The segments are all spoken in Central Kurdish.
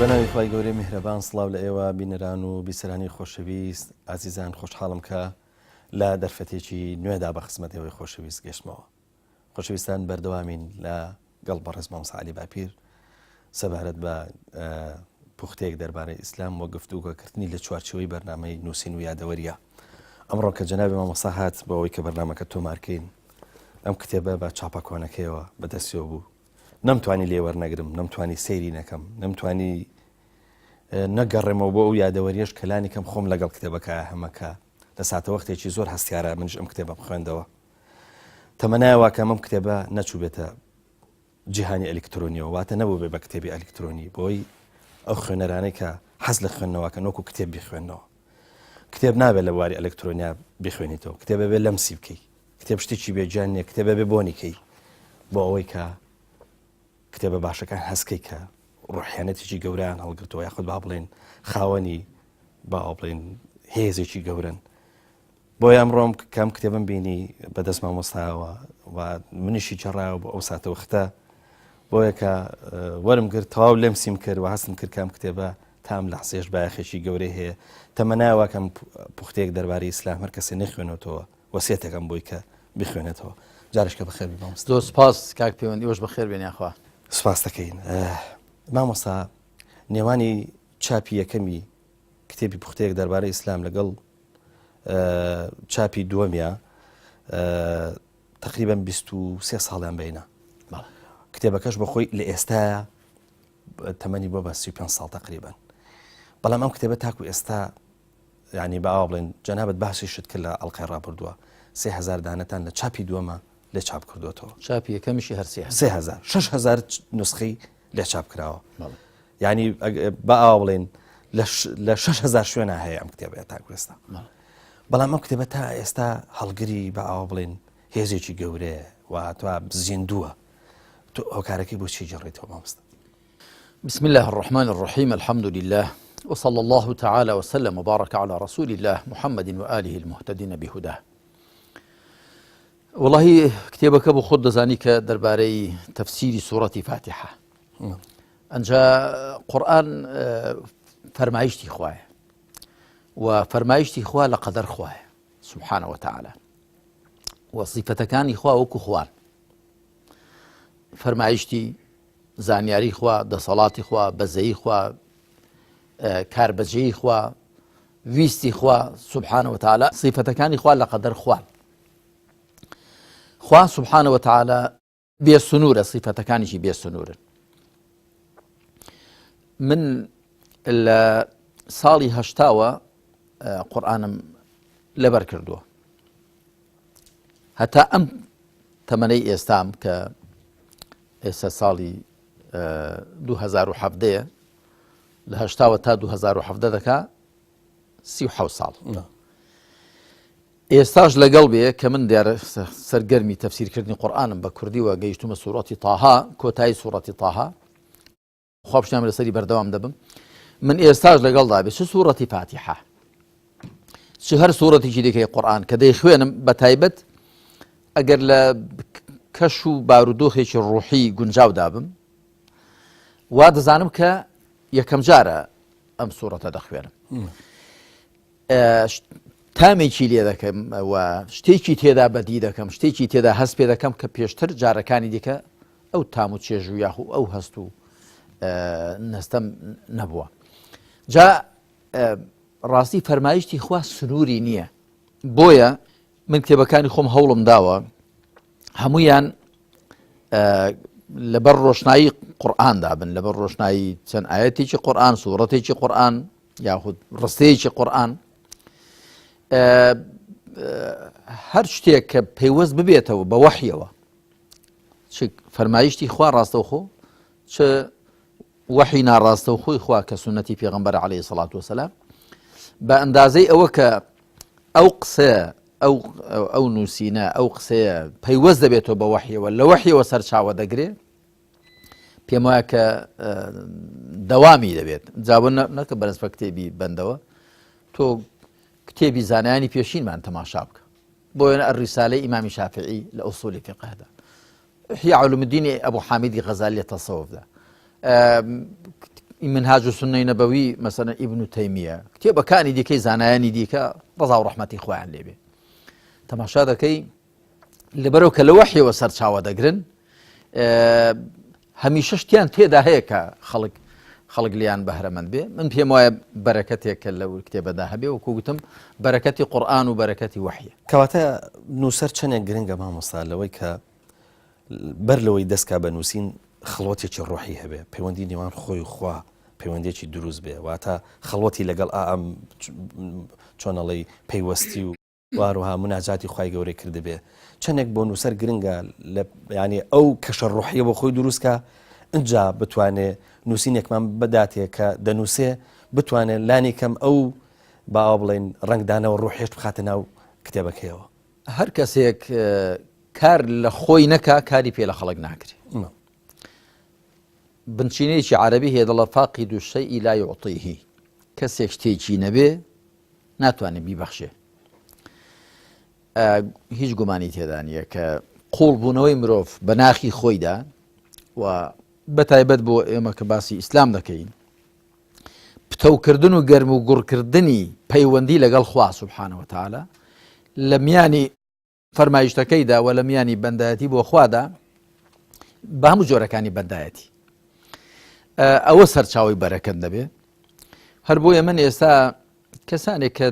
بەناوی خوای گەورەی میهرەبان سڵاو لە ئێوە بینەران و بیسەرانی خۆشەویست ئازیزان خۆشحاڵم کە لە دەرفەتێکی نوێدا بە خزمەت ئێوەی خۆشەویست گەشتمەوە خۆشەویستان بەردەوامین لە گەڵ بەڕێز مامۆستا عەلی باپیر سەبارەت بە پوختەیەک دەربارەی ئیسلام وە گفتوگۆکردنی لە چوارچێوەی بەرنامەی نووسین و یادەوەریە ئەمڕۆ کە جەنابی مامۆستا هات بۆ ئەوەی کە بەرنامەکە تۆمارکەین ئەم کتێبە بە چاپە کۆنەکەیەوە بەدەستیەوە بوو نەمتوانی لێ وەرنەگرم نەمتوانی سەیری نەکەم نەمتوانی نەگەڕێمەوە بۆ ئەو یادەوەریەش کەلانی کەم خۆم لەگەڵ کتێبەکە هەمەکە لە ساتەوەختێکی زۆر هەستیارە منش ئەم کتێبەم خوێندەوە تەمەنای واکەم ئەم کتێبە نەچووبێتە جیهانی ئەلیکترۆنیەوە واتە نەبوو بێ بە کتێبی ئەلیکترۆنی بۆی ئەو خوێنەرانەی کە حەز لە خوێندنەوەکەن وەکو کتێب بیخوێنەوە کتێب نابێت لە بواری ئەلکترۆنیا بخوێنیتەوە کتێبە بێ لەمسی بکەی کتێب شتێکی بێجان نییە کتێبە بێ بۆنی کەی بۆ ئەوەی کە کتێبە باشەکان هەستکەی کە ڕۆحیانەتێکی گەورەیان هەڵگرتووە یاخود با بڵێن خاوەنی با بڵێن هێزێکی گەورن بۆیە ئەمڕۆم کەم کتێبم بینی بەدەست مامۆستاوە و منیشی جێڕایەوە بۆ ئەو ساتەوەختە بۆیە کە وەرم گرت تەواو لێم سیم کرد و هەستم کرد کام کتێبە تام لە حسێش بایەخێکی گەورەی هەیە تەمەنای واکەم پوختەیەک دەربارەی ئیسلام هەر کەسێ نەخوێنێتەوە وەسیەتەکەم بۆی کە بخوێنێتەوە جارشکە بەخێر بی مامۆستا. زۆر سپاس کاک پەیوەند ئێوەش بەخێر بێن یاخوا. سپاس دەکەین مامۆستا نێوانی چاپی یەکەمی کتێبی پوختەیەک دەربارەی ئیسلام لەگەڵ چاپی دووەمیا تقریبا 23 ساڵیان بینە کتێبەکەش بەخۆی لە ئێستاە تەمەنی بۆ بە 35 ساڵ تقریبا بەڵام ئەم کتێبە تاکو ئێستا ینی بە ئاوا بڵێن جەنابەت باسی شت کرد لە ئەڵلقەی ڕابردووە 3000 دانەتان لە چاپی دووەمە لێ چاپ کردوێتەوە چاپی یەکەمیشی هەر 3000 6000 نسخەی لێ چاپ کراوە ینی بە ئاوا بڵێن لە 6هزار شوێنە هەیە ئەم کتێبە تاکو ئێستا بەڵام ئەم کتێبە تا ئێستا هەڵگری بە ئاوا بڵێن هێزێکی گەورەیە و تو زیندووە تۆ هۆکارەکەی بۆ چی جڕیتەوە مامۆستا؟ بسم الله الرحمن الرحیم الحمد لله وصلى الله تعالى وسلم وبارك على رسول الله محمد وآله المهتدين بهداه وڵی کتێبەکە بۆ خۆت دەزانی کە دەربارەی تەفسیری سوورەتی فاتحە ئەجا قورآن فەرمایشتی خوایە و فەرمایشتی خوا لە قەدەر خوایە سبحانە وتعالى و سیفەتەکانی خوا وەکو خوان فەرمایشتی زانیاری خوا دەسەڵاتی خوا بەزەیی خوا کاربەجێی خوا ویستی خوا سبحانە وتعالى سیفەتەکانی خوا لە قەدەر خوان خوا سبحانە وتعالى بێ سنوورە سیفەتەکانیشی بێ سنوورن من لە ساڵی هەشتاوە قورآنم لەبەر کردووە هەتا ئەم تەمەنەی ئێستام کە ئێستا ساڵی 2017 لە هەشتاوە تا 2017 دەکا 37 ساڵ ئێستاش لەگەڵ بێ کە من دیارە سەرگەرمی تەفسیرکردنی قورئانم بە کوردی و گەیشتومە سوڕەتی تاها کۆتایی سوڕەتی تاها خوا پشتیان لەسەری بەردەوام دەبم من ئێستاش لەگەڵدا بێ چ سوڕەتی فاتیحە چ هەر سوڕەتێکی دیکەی قورئان کە دەیخوێنم بە تایبەت ئەگەر لە کەش و بارودۆخێکی ڕوحی گونجاودا بم وا دەزانم کە یەکەم جارە ئەم سوڕەتە دەخوێنم تامێکی لێ دەکەم و شتێکی تێدا بەدی دەکەم شتێکی تێدا هەست پێ دەکەم کە پێشتر جارەکانی دیکە ئەو تام و چێژ و یاخو ئەو هەست و نەستەم نەبووە جا ڕاستی فەرمایشتی خوا سنووری نییە بۆیە من کتێبەکانی خۆم هەوڵم داوە هەمویان لەبەر ڕۆشنایی قورآاندا بن لەبەر ڕۆشنایی چەند ئاەتێکی قورآان سوورەتێکی قورآان یاخود ڕستەیەکی قورآان هەر شتێک کە پەیوەست ببێتەوە بە وەحیەوە چ فەرمایشتی خوا ڕاستەوخۆ چ وەحی ناڕاستەوخۆی خوا کە سونەتی پێغمبەر عليه سڵات وسلام بە ئەندازەی ئەوە کە ئەو قسە ئەو ئەو نووسینە ئەو قسەیە پەیوەست دەبێتەوە بە وەحیەوە لە وەحیەوە سەرچاوە دەگرێ پێم وایە کە دەوامی دەبێت جاوە نەکە بەرز بە کتێبی بەندەوە تۆ کتێبی زانایانی پێشینمان تەماشا بکە بۆ وێنە الرسالەی ئیمامی شافعی لە ئوسولی فقهدا احیاء علوم الدین ئەبو حامیدی غەزالی لە تەسەوفدا. منهاج السنەی نەبەوی مەسەلەن ئیبن تەیمیە کتێبەکانی دیکەی زانایانی دیکە ڕەزا و ڕەحمەتی خۆیان لێبێ تەماشا دەکەی لەبەرەوە کە لە وەحیەوە سەرچاوە دەگرن هەمیشە شتیان تێدا هەیە کە خەڵک خەڵک لیان بەهرەمەند بێ من پێم وایە بەرەکەتێک کە لەو کتێبەدا هەبێ وەکو گوتم بەرەکەتی قورئان و بەرەکەتی وەحیە. کەواتە نووسەر چەندێک گرنگە مامۆستا لەوەی کە بەر لەوەی دەستکا بە نووسین خەڵوەتێکی ڕۆحی هەبێ پەیوەندی نێوان خۆی و خوا پەیوەندێکی دروست بێ واتە خەڵوەتی لەگەڵ ئا ئەم چۆنەڵی پەیوەستی و و هەروەها موناجاتی خوای گەورەی کردبێ چەندێک بۆ نووسەر گرنگە لە ینی ئەو کەشە ڕۆحیە بۆ خۆی دروستکە ئینجا بتوانێ نووسینێکمان بداتێ کە دەنووسێ بتوانێت لانی کەم ئەو باوە بڵێن ڕنگدانەوە ڕۆحێش بخاتە ناو کتێبەکەیەوە. هەر کەسێک کار لە خۆی نەکا کاری پێ لە خەڵک ناکرێ. بنچینەیەکی عەرەبی هەیە دەڵێ فاقد الشیء لا یعطیه کەسێک شتێکی نەبێ ناتوانێت بیبەخشێ. هیچ گومانی تێدا نییە کە قوڵبوونەوەی مرۆڤ بە ناخی خۆیدا و بەتایبەت بۆ ئێمە کە باسی ئیسلام دەکەین پتەوکردن و گەرم و گوڕکردنی پەیوەندی لەگەڵ خوا سبحانە وتعالی لە میانی فەرمایشتەکەیدا و لە میانی بەندایەتی بۆ خوادا بە هەموو جۆرەکانی بەندایەتی ئەوە سەرچاوی بەرەکەت دەبێ هەر بۆیە من ئێستا کەسانێک کە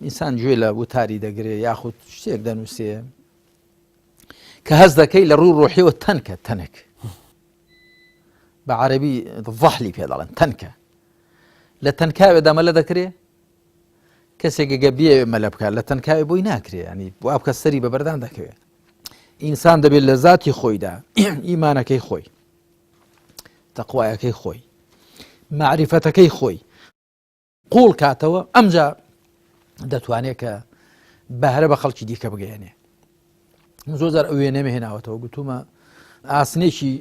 ئینسان گوێ لە وتاری دەگرێ یاخود شتێک دەنووسێ کە هەست دەکەی لە ڕوو ڕۆحیەوە تەنکە تەنک بە عەربی ضحلی پێ دەڵێن تەنکە لە تەنکاوێدا مەلە دەکرێ کەسێک گە بیەوێ مەلە بکات لە تەنکاوێ بۆی ناکرێ ینی وا بکە سەری بە بەردان دەکەوێت ئینسان دەبێت لە زاتی خۆیدا ئیمانەکەی خۆی تەقوایەکەی خۆی معریفەتەکەی خۆی قوڵ کاتەوە ئەمجا دەتوانێت کە بەهرە بە خەڵکی دیکە بگەێنێ زۆر جار ئەو وێنەمە هێناوەتەوە گوتومە ئاسنێکی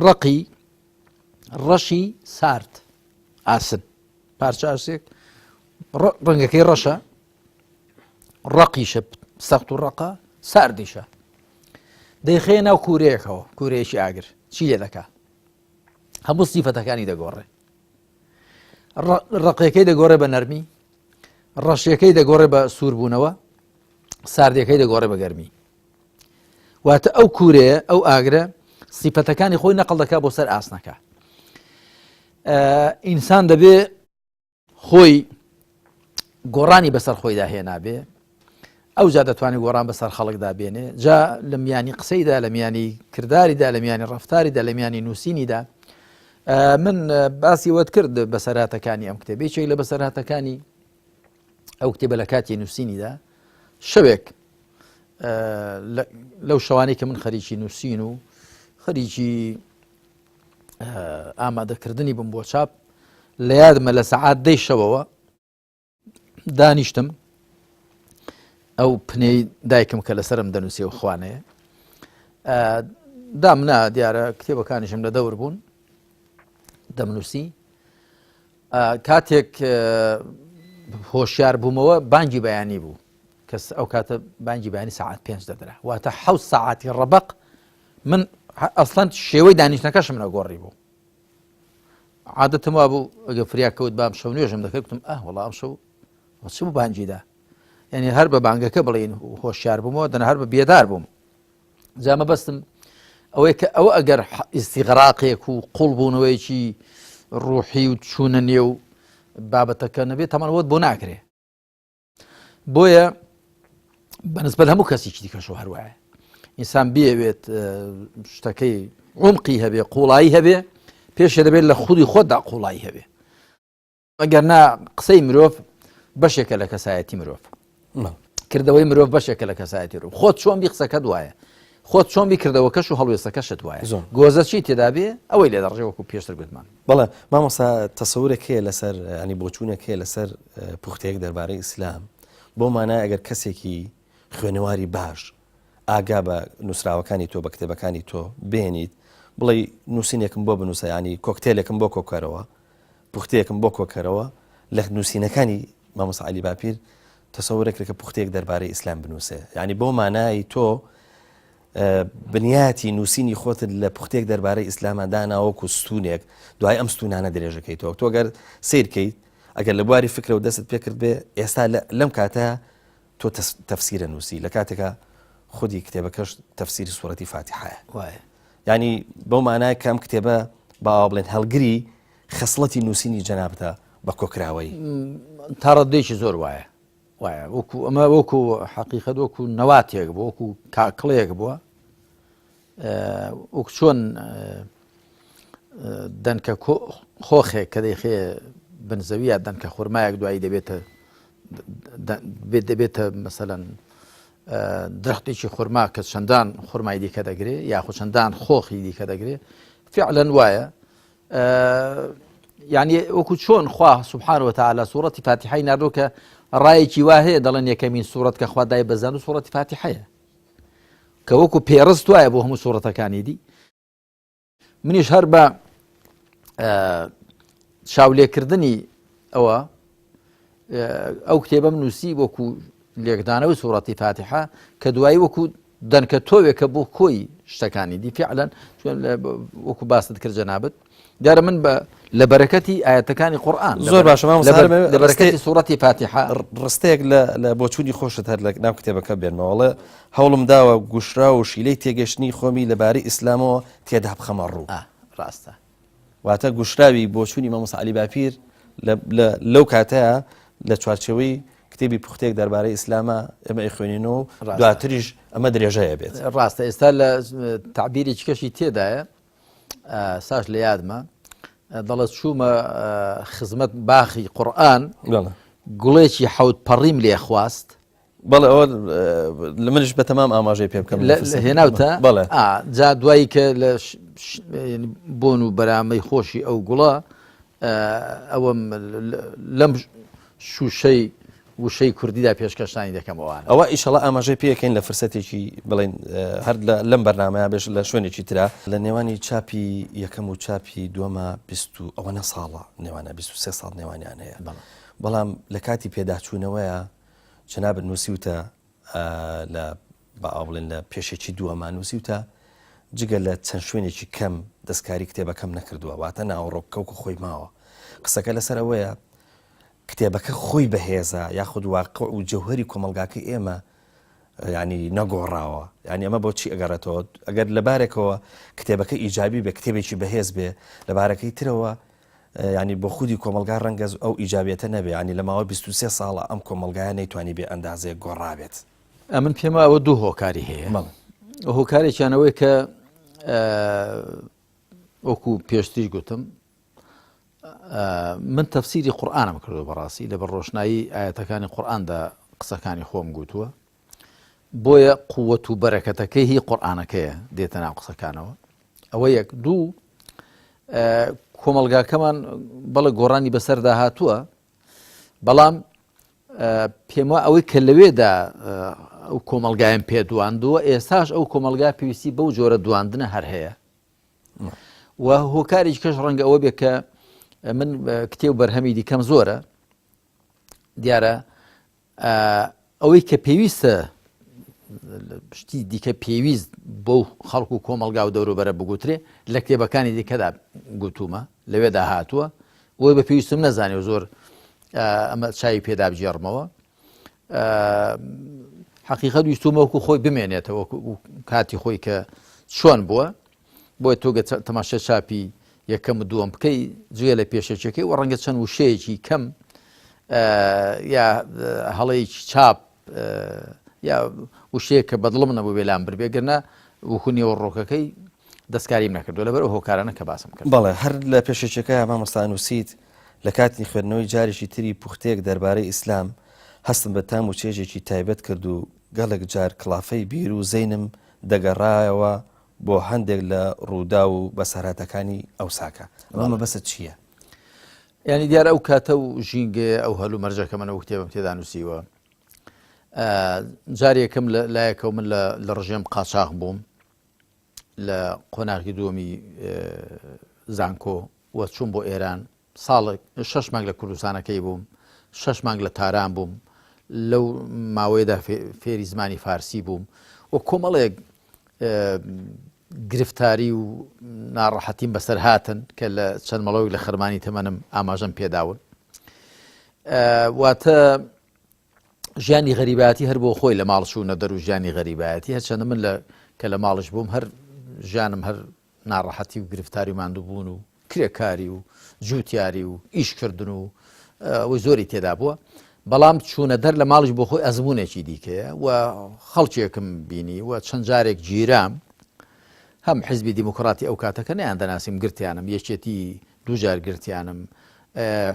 ڕقی ڕەشی سارد ئاسن پارچە ئاسێک ڕەنگەکەی ڕەشە ڕقیشە سەخت و ڕقە ساردیشە دەیخێ ناو کوورەیەکەوە کوورەیەکی ئاگر چی لێ دەکا هەموو سیفەتەکانی دەگۆڕێ ڕقەکەی دەگۆڕێ بە نەرمی ڕەشیەکەی دەگۆڕێ بە سووربوونەوە ساردەکەی دەگۆڕێ بە گەرمی واتە ئەو کوورەیە ئەو ئاگرە سیفەتەکانی خۆی نەقڵ دەکا بۆ سەر ئاسنەکە ئینسان دەبێ خۆی گۆڕانی بەسەر خۆیدا هێنابێ ئەوجا دەتوانێت گۆڕان بەسەر خەڵکدا بێنێ جا لە میانی قسەیدا لە میانی کرداریدا لە میانی ڕفتاریدا لە میانی نووسینیدا من باسی وەت کرد بەسەراتەکانی ئەم کتێب یەکێک لە بەسەرهاتەکانی ئەو کتێبە لە کاتی نووسینیدا شەوێک لەو شەوانەی کە من خەریکی نووسین و خەریکی ئامادەکردنی بم بۆ چاپ لە یادمە لە سەعات دەی شەوەوە دانیشتم ئەو پنەی دایکم کە لەسرم دەنووسێ و خوانەیە دامنا دیارە کتێبەکانیشم لە دەور بوون دەمنووسی کاتێک هۆشیار بوومەوە بانگی بەیانی بوو کەس ئەو کاتە بانگی بەیانی سەعات پێنج دەدرا واتە حەو سەعاتی ڕەبق من ئەسڵەن شێوەی دانیشتنەکەشم نەگۆڕی بوو عادەتم وابوو ئەگە فریا کەوت بام شەو نوێژم دەکرد گوتم ئاه وەڵا ئەم شەو چ بوو بانگیدا یعنی هەر بە بانگەکە بڵین هۆشیار بوومەوە دەنا هەر بە بێدار بووم جا مەبەستم ئەوەیە کە ئەوە ئەگەر ئیسیغراقێک و قوڵ بوونەوەیەکی ڕوحی و چوونە نێو بابەتەکە نەبێت تەمان وەت بۆ ناکرێ بۆیە بەنسبەت هەموو کەسێکی دیکەشەوە هەروایە ئینسان بیەوێت شتەکەی عمقی هەبێ قوڵایی هەبێ پێشێ دەبێت لە خودی خۆتدا قوڵایی هەبێ ئەگەر نا قسەی مرۆڤ بەشێکە لە کەسایەتی مرۆڤ کردەوەی مرۆڤ بەشێکە لە کەسایەتی مرۆڤ خۆت چۆن بی قسەکەت وایە خۆت چۆن بی کردەوەکەش و هەڵوێستەکەشت وایە گۆزە چی تێدا بێ ئەوەی لێ دەڕژێ وەکو پێشتر گوتمان. بەڵێ مامۆستا تەسەورێک هەیە لەسەر ینی بۆچوونێک هەیە لەسەر پوختەیەک دەربارەی ئیسلام بۆ مانای ئەگەر کەسێکی خوێنەواری باش ئاگا بە نووسراوەکانی تۆ بە کتێبەکانی تۆ بێنیت بڵێ نووسینێکم بۆ بنووسە ینی کۆکتێلێکم بۆ کۆکەرەوە پوختەیەکم بۆ کۆکەرەوە لە نووسینەکانی مامۆستا عەلی باپیر تەسەورێک کە پوختەیەک دەربارەی ئیسلام بنووسێ ینی بۆ مانای تۆ. بنیاتی نووسینی خۆتت لە پوختێک دەربارەی ئیسلاما دانا وەکو ستونێک دوای ئەم ستونانە درێژەکەیتەوە تۆ گەر سیرکەیت ئەگەر لە بواری فکرەوە دەستت پێکرد بێ ئێستا لەم کاتە تۆ تەفسیرە نووسی لە کاتێکا خودی کتێبەکەش تەفسیری سوڕەتی فاتیحایە وایە ینی بەو مانای کەم کتێبە باوا بڵێن هەڵگری خەسڵەتی نووسینی جەنابتە بە کۆکراوەی تا ڕادەیەکی زۆر وایە وایە وەکو ئەمە وەکو حەقیقەت وەکو نەواتێک بوو وەکو کاکڵێک بووە وەک چۆن دەنکە خۆخێک کە دەیخێ بن زەویە دەنکە خورمایەک دوایی دەبێتە دەبێتە مەسەەن درختێکی خورما کە چەندان خورمای دیکە دەگرێ یاخود چەندان خۆخی دیکە دەگرێ فعلەن وایە یعنی وەکو چۆن خوا سبحان وتعالی سوڕەتی فاتیحای ناردوو کە ڕایەکی وا هەیە دەڵێن یەکەمین سوڕەت کە خوا دای بەزان و سوڕەتی فاتیحەیە کە وەکو پێڕست وایە بۆ هەموو سوڕەتەکانی دی منیش هەر بە چاولێکردنی ئەوە ئەو کتێبەم نووسی وەکو لێکدانەوەی سوڕەتی فاتیحە کە دوایی وەکو دەنکە تۆوێکە بۆ کۆی شتەکانی دی فعلەن وەکو باست کرد جەنابت دیارە من بە لە بەرەکەتی ئاەتەکانی قورآن زۆر باشە لە بەرەکەتی سوڕەتی فاتیحە ڕستەیەک لە بۆچوونی خۆشت هەر لە ناو کتێبەکە بێنمەوەڵێ هەوڵم داوە گوشرا و شیلەی تێگەشتنی خۆمی لەبارەی ئیسلامەوە تێدا بخەمە ڕوو ڕاستە واتە گوشراوی بۆچوونی مامۆستا عەلی باپیر لەو کاتەیە لە چوارچێوەی کتێبی پوختێک دەربارەی ئیسلامە ئێمە ئەیخوێنین و دواتریش ئەمە درێژەیە بێت. ڕاستە ئێستا لە تەعبیرێکی کەشی تێدایە ساش لە یادمە دەڵێت چوومە خزمەت باخی قورئان گوڵێکی حەوت پەڕیم لێ خواست بەڵێ ئەوە لە منیش بە تەمام ئاماژەی پێ بکەم هێناوتە بەڵێ جا دوایی کە لە بۆن و بەرامەی خۆشی ئەو گوڵە ئەوەم لەم شوشەی وشەی کوردیدا پێشکەشتانی دەکەم ئەوانە ئەوە ئیشەڵا ئاماژەی پێەکەین لە فرسەتێکی بڵێن هەر لەم بەرنمەیە بێش لە شوێنێکی ترا لە نێوانی چاپی یەکەم و چاپی دووەمە 20 ئەوەنە ساڵە نێوانە 23 ساڵ نێوانیان هەیە بەڵام لە کاتی پێداچوونەوەیە جەنابت نووسیوتە لە با ئاوا بڵێن لە پێشێکی دووەما نووسیوتە جگە لە چەند شوێنێکی کەم دەستکاری کتێبەکەم نەکردووە واتە ناوەڕۆک کەوکو خۆی ماوە قسەکە لەسەر ئەوەیە کتێبەکە خۆی بەهێزە یاخود واقع و جەوهری کۆمەلگاکە ئێمە ینی نەگۆڕاوە ینی ئەمە بۆچی ئەگەڕێتەوە ئەگەر لەبارێکەوە کتێبەکە ئیجابی بێ کتێبێکی بەهێز بێ لەبارەکەی ترەوە یانی بۆ خودی کۆمەڵگا ڕەنگە ئەو ئیجابیەتە نەبێ یانی لە ماوەی 23 ساڵە ئەم کۆمەڵگایە نەیتوانی بێ ئەندازەیەک گۆڕابێت. ئەمن پێم ئەوە دوو هۆکاری هەیە هۆکارێکیان ئەوەی کە وەکو پێشتریش گوتم من تەفسیری قورآانم کردو بەڕاستی لە بە ڕۆشنایی ئاەتەکانی قورآاندا قسەکانی خۆم گوتووە بۆیە قووەت و بەرەکەتەکەی هی قورآانەکەیە دێتە ناو قسەکانەوە ئەوە یەک دوو کۆمەڵگاکەمان بەڵێ گۆڕانی بەسەردا هاتووە بەڵام پێموا ئەوەی کە لەوێدا ئەو کۆمەلگایان پێ دواندووە ئێستاش ئەو کۆمەلگا پێویستی بەو جۆرە دواندنە هەر هەیە و هۆکاری کەش ڕەنگە ئەوە بێ کە من کتێب بەرهەمی دیکەم زۆرە دیارە ئەوەی کە پێویستە شتی دیکە پێویست بۆ خەڵک و کۆمەلگا و دەوروبەرە بگوترێ لە کتێبەکانی دیکەدا گوتومە لەوێدا هاتووە بۆی بە پێویستم نەزانێ و زۆر ئەمە چاوی پێدا بگێڕمەوە حقیقەت ویستومە وەکو خۆی بمێنێتەوە کاتی خۆی کە چۆن بووە بۆیە تۆ گەر تەماشای چاپی یەکەم و دووەم بکەی جگە لە پێشەکیەکەی و ڕەنگە چەند وشەیەکی کەم یا هەڵەیەکی چاپ یا وشەیە کە بەدڵم نەبوو بێلام بربێ گەرنا وەکو نێوەڕۆکەکەی دەستکاریم نەکردو لەبەر ئەو هۆکارانە کە باسم کرد. بەڵێ هەر لە پێشەکیەکە مامۆستا نووسیت لە کاتی خوێندنەوەی جارێکی تری پوختەیەک دەربارەی ئیسلام هەستم بە تام و چێژێکی تایبەت کرد و گەڵێک جار کڵافەی بیر و زەینم دەگەڕایەوە بۆ هەندێک لە ڕووداو و بەسەرهاتەکانی ئەوساکە. ئەمە مەبەستت چییە؟ یانی دیارە ئەو کاتە و ژینگەیە ئەو هەل و مەرجە کە من ئەو کتێبەم تێدا نووسیوە جار یەکەم لە لایەکەوە من لە ڕژێم قاچاخ بووم لە قۆناغی دووەمی زانکۆ و چوون بۆ ئێران ساڵێک شەش مانگ لە کوردستانەکەی بووم، شەش مانگ لە تاران بووم، لەو ماوەیەدا فێری زمانی فارسی بووم و کۆمەڵێک گرفتاری و ناڕەحەتیم بەسەر هاتن کە لە چەند مەڵەوەی لە خەرمانی تەمەنم ئاماژەم پێداون. واتە ژیانی غەریبایەتی هەر بۆ خۆی لە ماڵ چوونە دەر و ژیانی غەریبایەتی هەرچەندە من لە کە لە ماڵش بووم هەر ژیانم هەر ناڕەحەتی و گرفتاری و ماندووبوون و کرێکاری و جووتیاری و ئیشکردن و ئەوەی زۆری تێدا بووە بەڵام چوونە دەر لە ماڵیش بۆ خۆی ئەزمونێکی دیکەیە و خەڵکێکم بینی و چەند جارێک گیرام هەم حزبی دیموکراتی ئەو کاتەکە نیان دەناسیم گرتیانم یەکێتی دووجار گرتیانم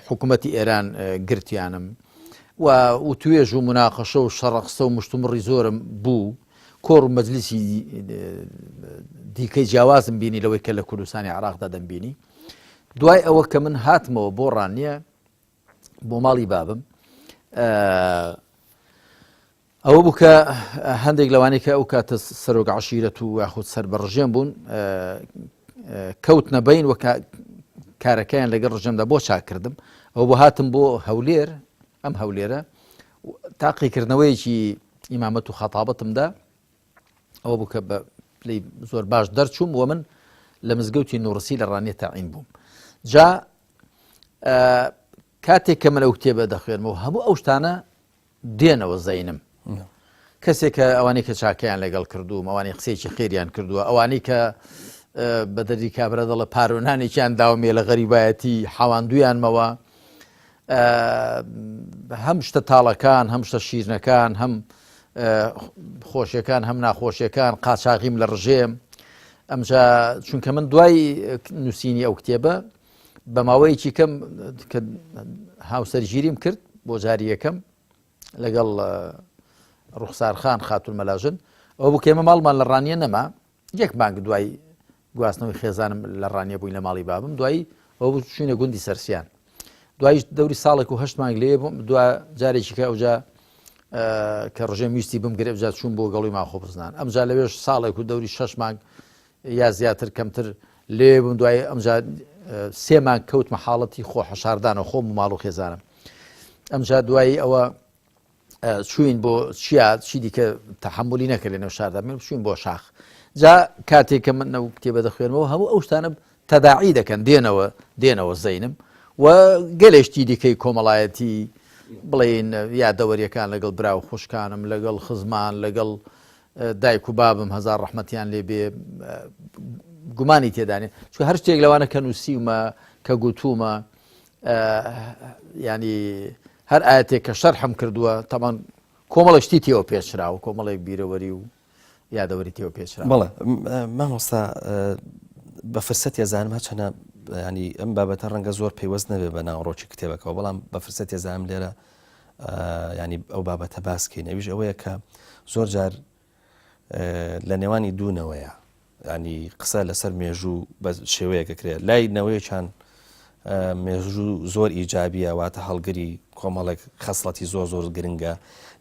حکوومەتی ئێران گرتیانم و وتوێژ و مناقەشە و شەڕەقسە و مشتومڕی زۆرم بوو کۆڕ و مەجلیسی دیکەی جیاوازم بینی لەوەی کە لە کوردستانی عراقدا دەمبینی دوای ئەوە کە من هاتمەوە بۆ ڕانیە بۆ ماڵی بابم ئەوە بوو کە هەندێک لەوانەی کە ئەو کاتە سەرۆک عشیرەت و یاخود سەر بە ڕژێم بوون کەوتنە بین وە کارەکەیان لەگەڵ ڕژێمدا بۆ چاکردم ئەو بۆ هاتم بۆ هەولێر ئەم هەولێرە تاقیکردنەوەیەکی ئیمامەت و خەتابەتمدا ئەوە بوو کە بە پلەی زۆر باش دەرچووم و من لە مزگەوتی نوڕسی لە ڕانیە تەعین بووم جا کاتێک کە من ئەو کتێبە دەخوێنمەوە هەموو ئەو شتانە دێنەوە زەینم کەسێک کە ئەوانەی کە چاکەیان لەگەڵ کردووم ئەوانەی قسەیەکی خێریان کردووە ئەوانەی کە بە دەردی کابرا دەڵە پارۆنانێکیان داومێ لە غەریبایەتی حاواندویانمەوە هەم شتە تاڵەکان هەم شتە شیرنەکان هەم خۆشیەکان هەم ناخۆشیەکان قاچاغیم لە ڕژێم ئەمجا چونکە من دوای نووسینی ئەو کتێبە بە ماوەیەکی کەم کە هاوسەرگیریم کرد بۆ جاری یەکەم لەگەڵ ڕوخسارخان خاتون مەلاژن ئەو بوو کێمە ماڵمان لە ڕانیە نەما یەک مانگ دوای گواستنەوەی خێزانم لە ڕانیە بووین لە ماڵی بابم دوایی ئەو بوو چوینە گوندی سەرسیان دوایش دەوری ساڵێک و هەشت مانگ لێ بووم دو جارێکی کە ئەوجا کە ڕژێم ویستی بمگرێ ئەوجا چوون بۆ گەڵی ماخۆ بزنان ئەمجا لەوێش ساڵێک و دەوری شەش مانگ یا زیاتر کەمتر لێ بووم دوای ئەمجا سێ مانگ کەوتمە حاڵەتی خۆ حەشاردانە خۆم و ماڵ و خێزانم ئەمجا دوایی ئەوە چوین بۆ چیا چی دیکە تەحملی نەکرد لە نێو شاردا من چوین بۆ شاخ جا کاتێک کە من ئەو کتێبە دەخوێنمەوە هەموو ئەو شتانە تەداعی دەکەن دێنەوە دێنەوە زەینم و گەلێشتی دیکەی کۆمەڵایەتی بڵین یادەوەریەکان لەگەڵ برا و خوشکانم لەگەڵ خزمان لەگەڵ دایک و بابم هەزار ڕەحمەتیان لێ بێ گومانی تێدانێ چون هەر شتێک لەوانە کە نووسیومە کە گوتوومە ینی هەر ئاەتێک کە شەرحم کردووە تەمان کۆمەڵە شتی تێوە پێچراوە کۆمەڵێک بیرەوەری و یادەوەری تێوە پێچرا بەڵێ مامۆستا بە فرسەت ێزانم هەچەنە ینی ئەم بابەتە ڕەنگە زۆر پەیوەست نەبێ بە ناوەڕۆکی کتێبەکەەوە بەڵام بە فرسەت ێزانم لێرە ینی ئەو بابەتە باسکەین ئەویش ئەوەیە کە زۆر جار لە نێوانی دوونەوەیە ینی قسە لەسەر مێژوو بە شێوەیەکە کرێت لای نەوەیەکان مێژوو زۆر ئیجابیە واتە هەڵگری کۆمەڵێک خەسڵەتی زۆر زۆر گرنگە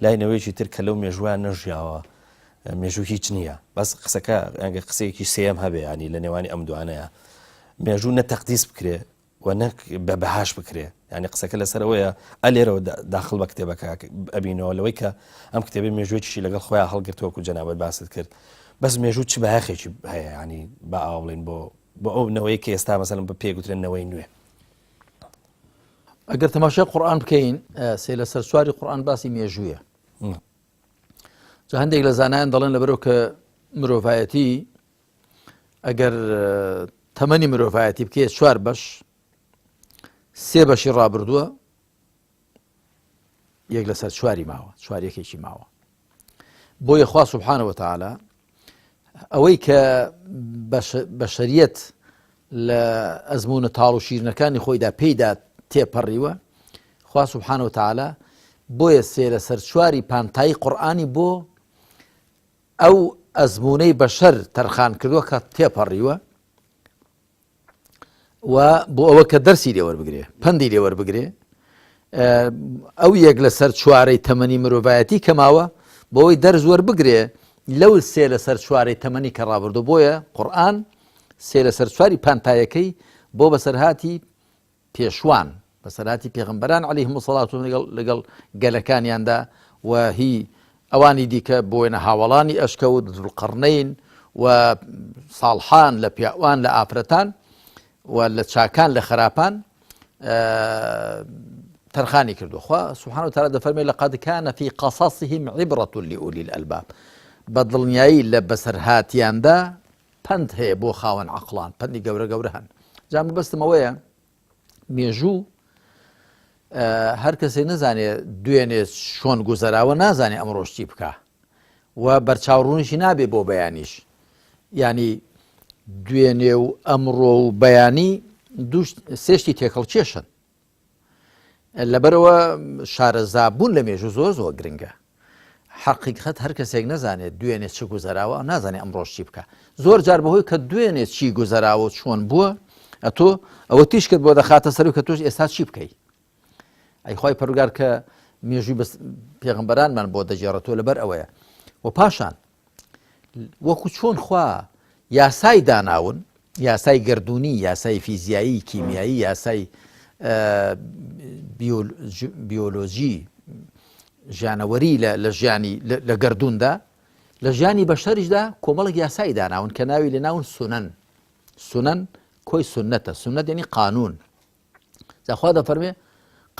لای نەوەیەکی تر کە لەو مێژوان نەژیاوە مێژوو هیچ نییە بەس قسەکە ئەگە قسەیەکی سێم هەبێ ینی لە نێوانی ئەم دوانەیە مێژوو نە تەقدیس بکرێ و نەک بە بەهاش بکرێ یعنی قسەکە لەسەر ئەوەیە ئەلێرەوە داخل بە کتێبەکە ئەبینەوە لەوەی کە ئەم کتێبی مێژوویەکیشی لەگەڵ خۆیان هەڵگرتووە و جەنابەت باست کرد بەس مێژوو چ بایەخێکی هەیە ینی با ئاوا بڵێن بۆ بۆ ئەو نەوەی کە ئێستا مەسەلەن بە پێگوترێن نەوەی نوێ ئەگەر تەماشای قورآن بکەین سێ لەسەر چواری قورآن باسی مێژوویە جا هەندێک لە زانایان دەڵێن لەبەرەوە کە مرۆڤایەتی ئەگەر تەمەنی مرۆڤایەتی بکەیە چوار بەش سێ بەشی ڕابردووە یەک لەسەر چواری ماوە چوار یەکێکی ماوە بۆیە خوا سبحانە وتعالی ئەوەی کە بەشەریەت لە ئەزمونە تاڵ و شیرنەکانی خۆیدا پێیدا تێپەڕیوە خوا سبحانە وتعالی بۆیە سێ لەسەر چواری پانتایی قورآانی بۆ ئەو ئەزموونەی بەشەر تەرخان کردووە کە تێپەڕیوە و بۆ ئەوە کە دەرسی لێوەربگرێ پەندی لێوەربگرێ ئەو یەک لەسەر چوارەی تەمەنی مرۆڤایەتی کەماوە بۆی دەرز وەربگرێ لەو سێ لەسەر چوارەی تەمەنی کە ڕابردوو بۆیە قورآن سێ لەسەر چواری پانتایەکەی بۆ بەسەرهاتی پێشوان، بەسەرهاتی پێغەمبەران علیهم الصلوة والسلام لەگەڵ گەلەکانیاندا و هی ئەوانی دیکە بۆ وێنە هاوەڵانی ئەشکەوت، ذوالقرنین و ساڵحان لە پیاوان لە ئافرەتان و لە چاکان لە خراپان تەرخانی کردو خوا سبحانه وتعالى دەفەرمێ لقد كان في قصصهم عبرة لأولي الألباب بە دڵنیایی لە بەسەرهاتیاندا پەند هەیە بۆ خاوەن عەقڵان پەندی گەورە گەورە هەن جا مەبەستم ئەوەیە مێژوو هەر کەسێ نەزانێ دوێنێ چۆن گوزەراوە نازانێ ئەمڕۆش چی بکە و بەرچاوڕوونیشی نابێ بۆ بەیانیش ینی دوێنێ و ئەمڕۆ و بەیانی دوو سێشتی تێکەڵ کێشن لەبەرئەوە شارەزا بوون لە مێژوو زۆر زۆر گرنگە. حەقیقەت هەر کەسێک نەزانێت دوێنێ چ گوزەراوە نازانێت ئەمڕۆش چی بکە. زۆر جار بەهۆی کە دوێنێ چی گوزەراوە و چۆن بووە ئەتۆ ئەوە تیشکت بۆ دەخاتە سەر و کە تۆش ئێستا چی بکەی. ئەی خوای پەروەردگار کە مێژووی بەس پێغەمبەرانمان بۆ دەگێڕێتەوە لەبەر ئەوەیە و پاشان وەکو چۆن خوا یاسای داناون، یاسای گەردوونی، یاسای فیزیایی، کیمیایی، یاسای بیۆلۆجی، ژیانەوەری لە ژیانی لە گەردووندا، لە ژیانی بەشەریشدا کۆمەڵێک یاسای داناون کە ناوی لێناون سونەن. سونەن کۆی سونەتە، سونەت یعنی قانون. جا خوا دەفەرمێ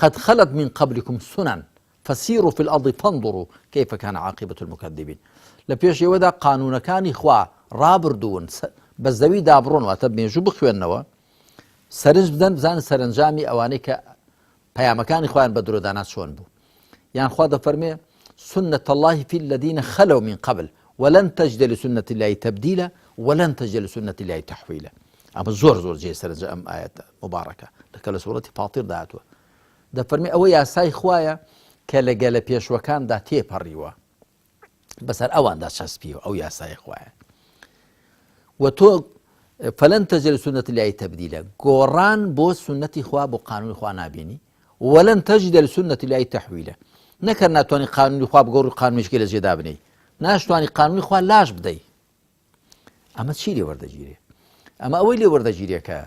قد خلت من قبلكم سنن فسيروا في الأرض فانظروا كيف كان عاقبة المكذبين لە پێش ئێوەدا قانونەکانی خوا ڕابردوون بە زەوی دابڕۆن واتە مێژوو بخوێنەوە سەرنج بدەن بزانن سەرنجامی ئەوانەی کە پەیامەکانی خۆیان بە درۆدانا چۆن بوو یان خوا دەفەرمێ سنة الله في الذين خلوا من قبل ولن تجد لسنة الله تبديلا ولن تجد لسنة الله تحويلا ئەمە زۆر زۆر جێ سەرنجە ئەم ئاەتە مبارەکە لەکە لە سوڕەتی فاتیر داهاتوە دەفەرمی ئەوە یاسای خوایە کە لە گەلە پێشوەکاندا تێپەڕیوە بەسەر ئەواندا چەسپیوە ئەو یاسای خوایە و تۆ فلن تجد لسنة الله تبديلا گۆڕان بۆ سنەتی خوا بۆ قانونی خوا نابینی ولن تجد لسنة الله تحويلا نەکەر ناتوانانی قانونی خوا بگۆڕ و قانونیشکی لە جێدا بنەی ناشتوانی قانونی خوا لاش بدەی ئەمە چی لێ وەردەگیرێ ئەمە ئەوەی لێ وەردەگیرێ کە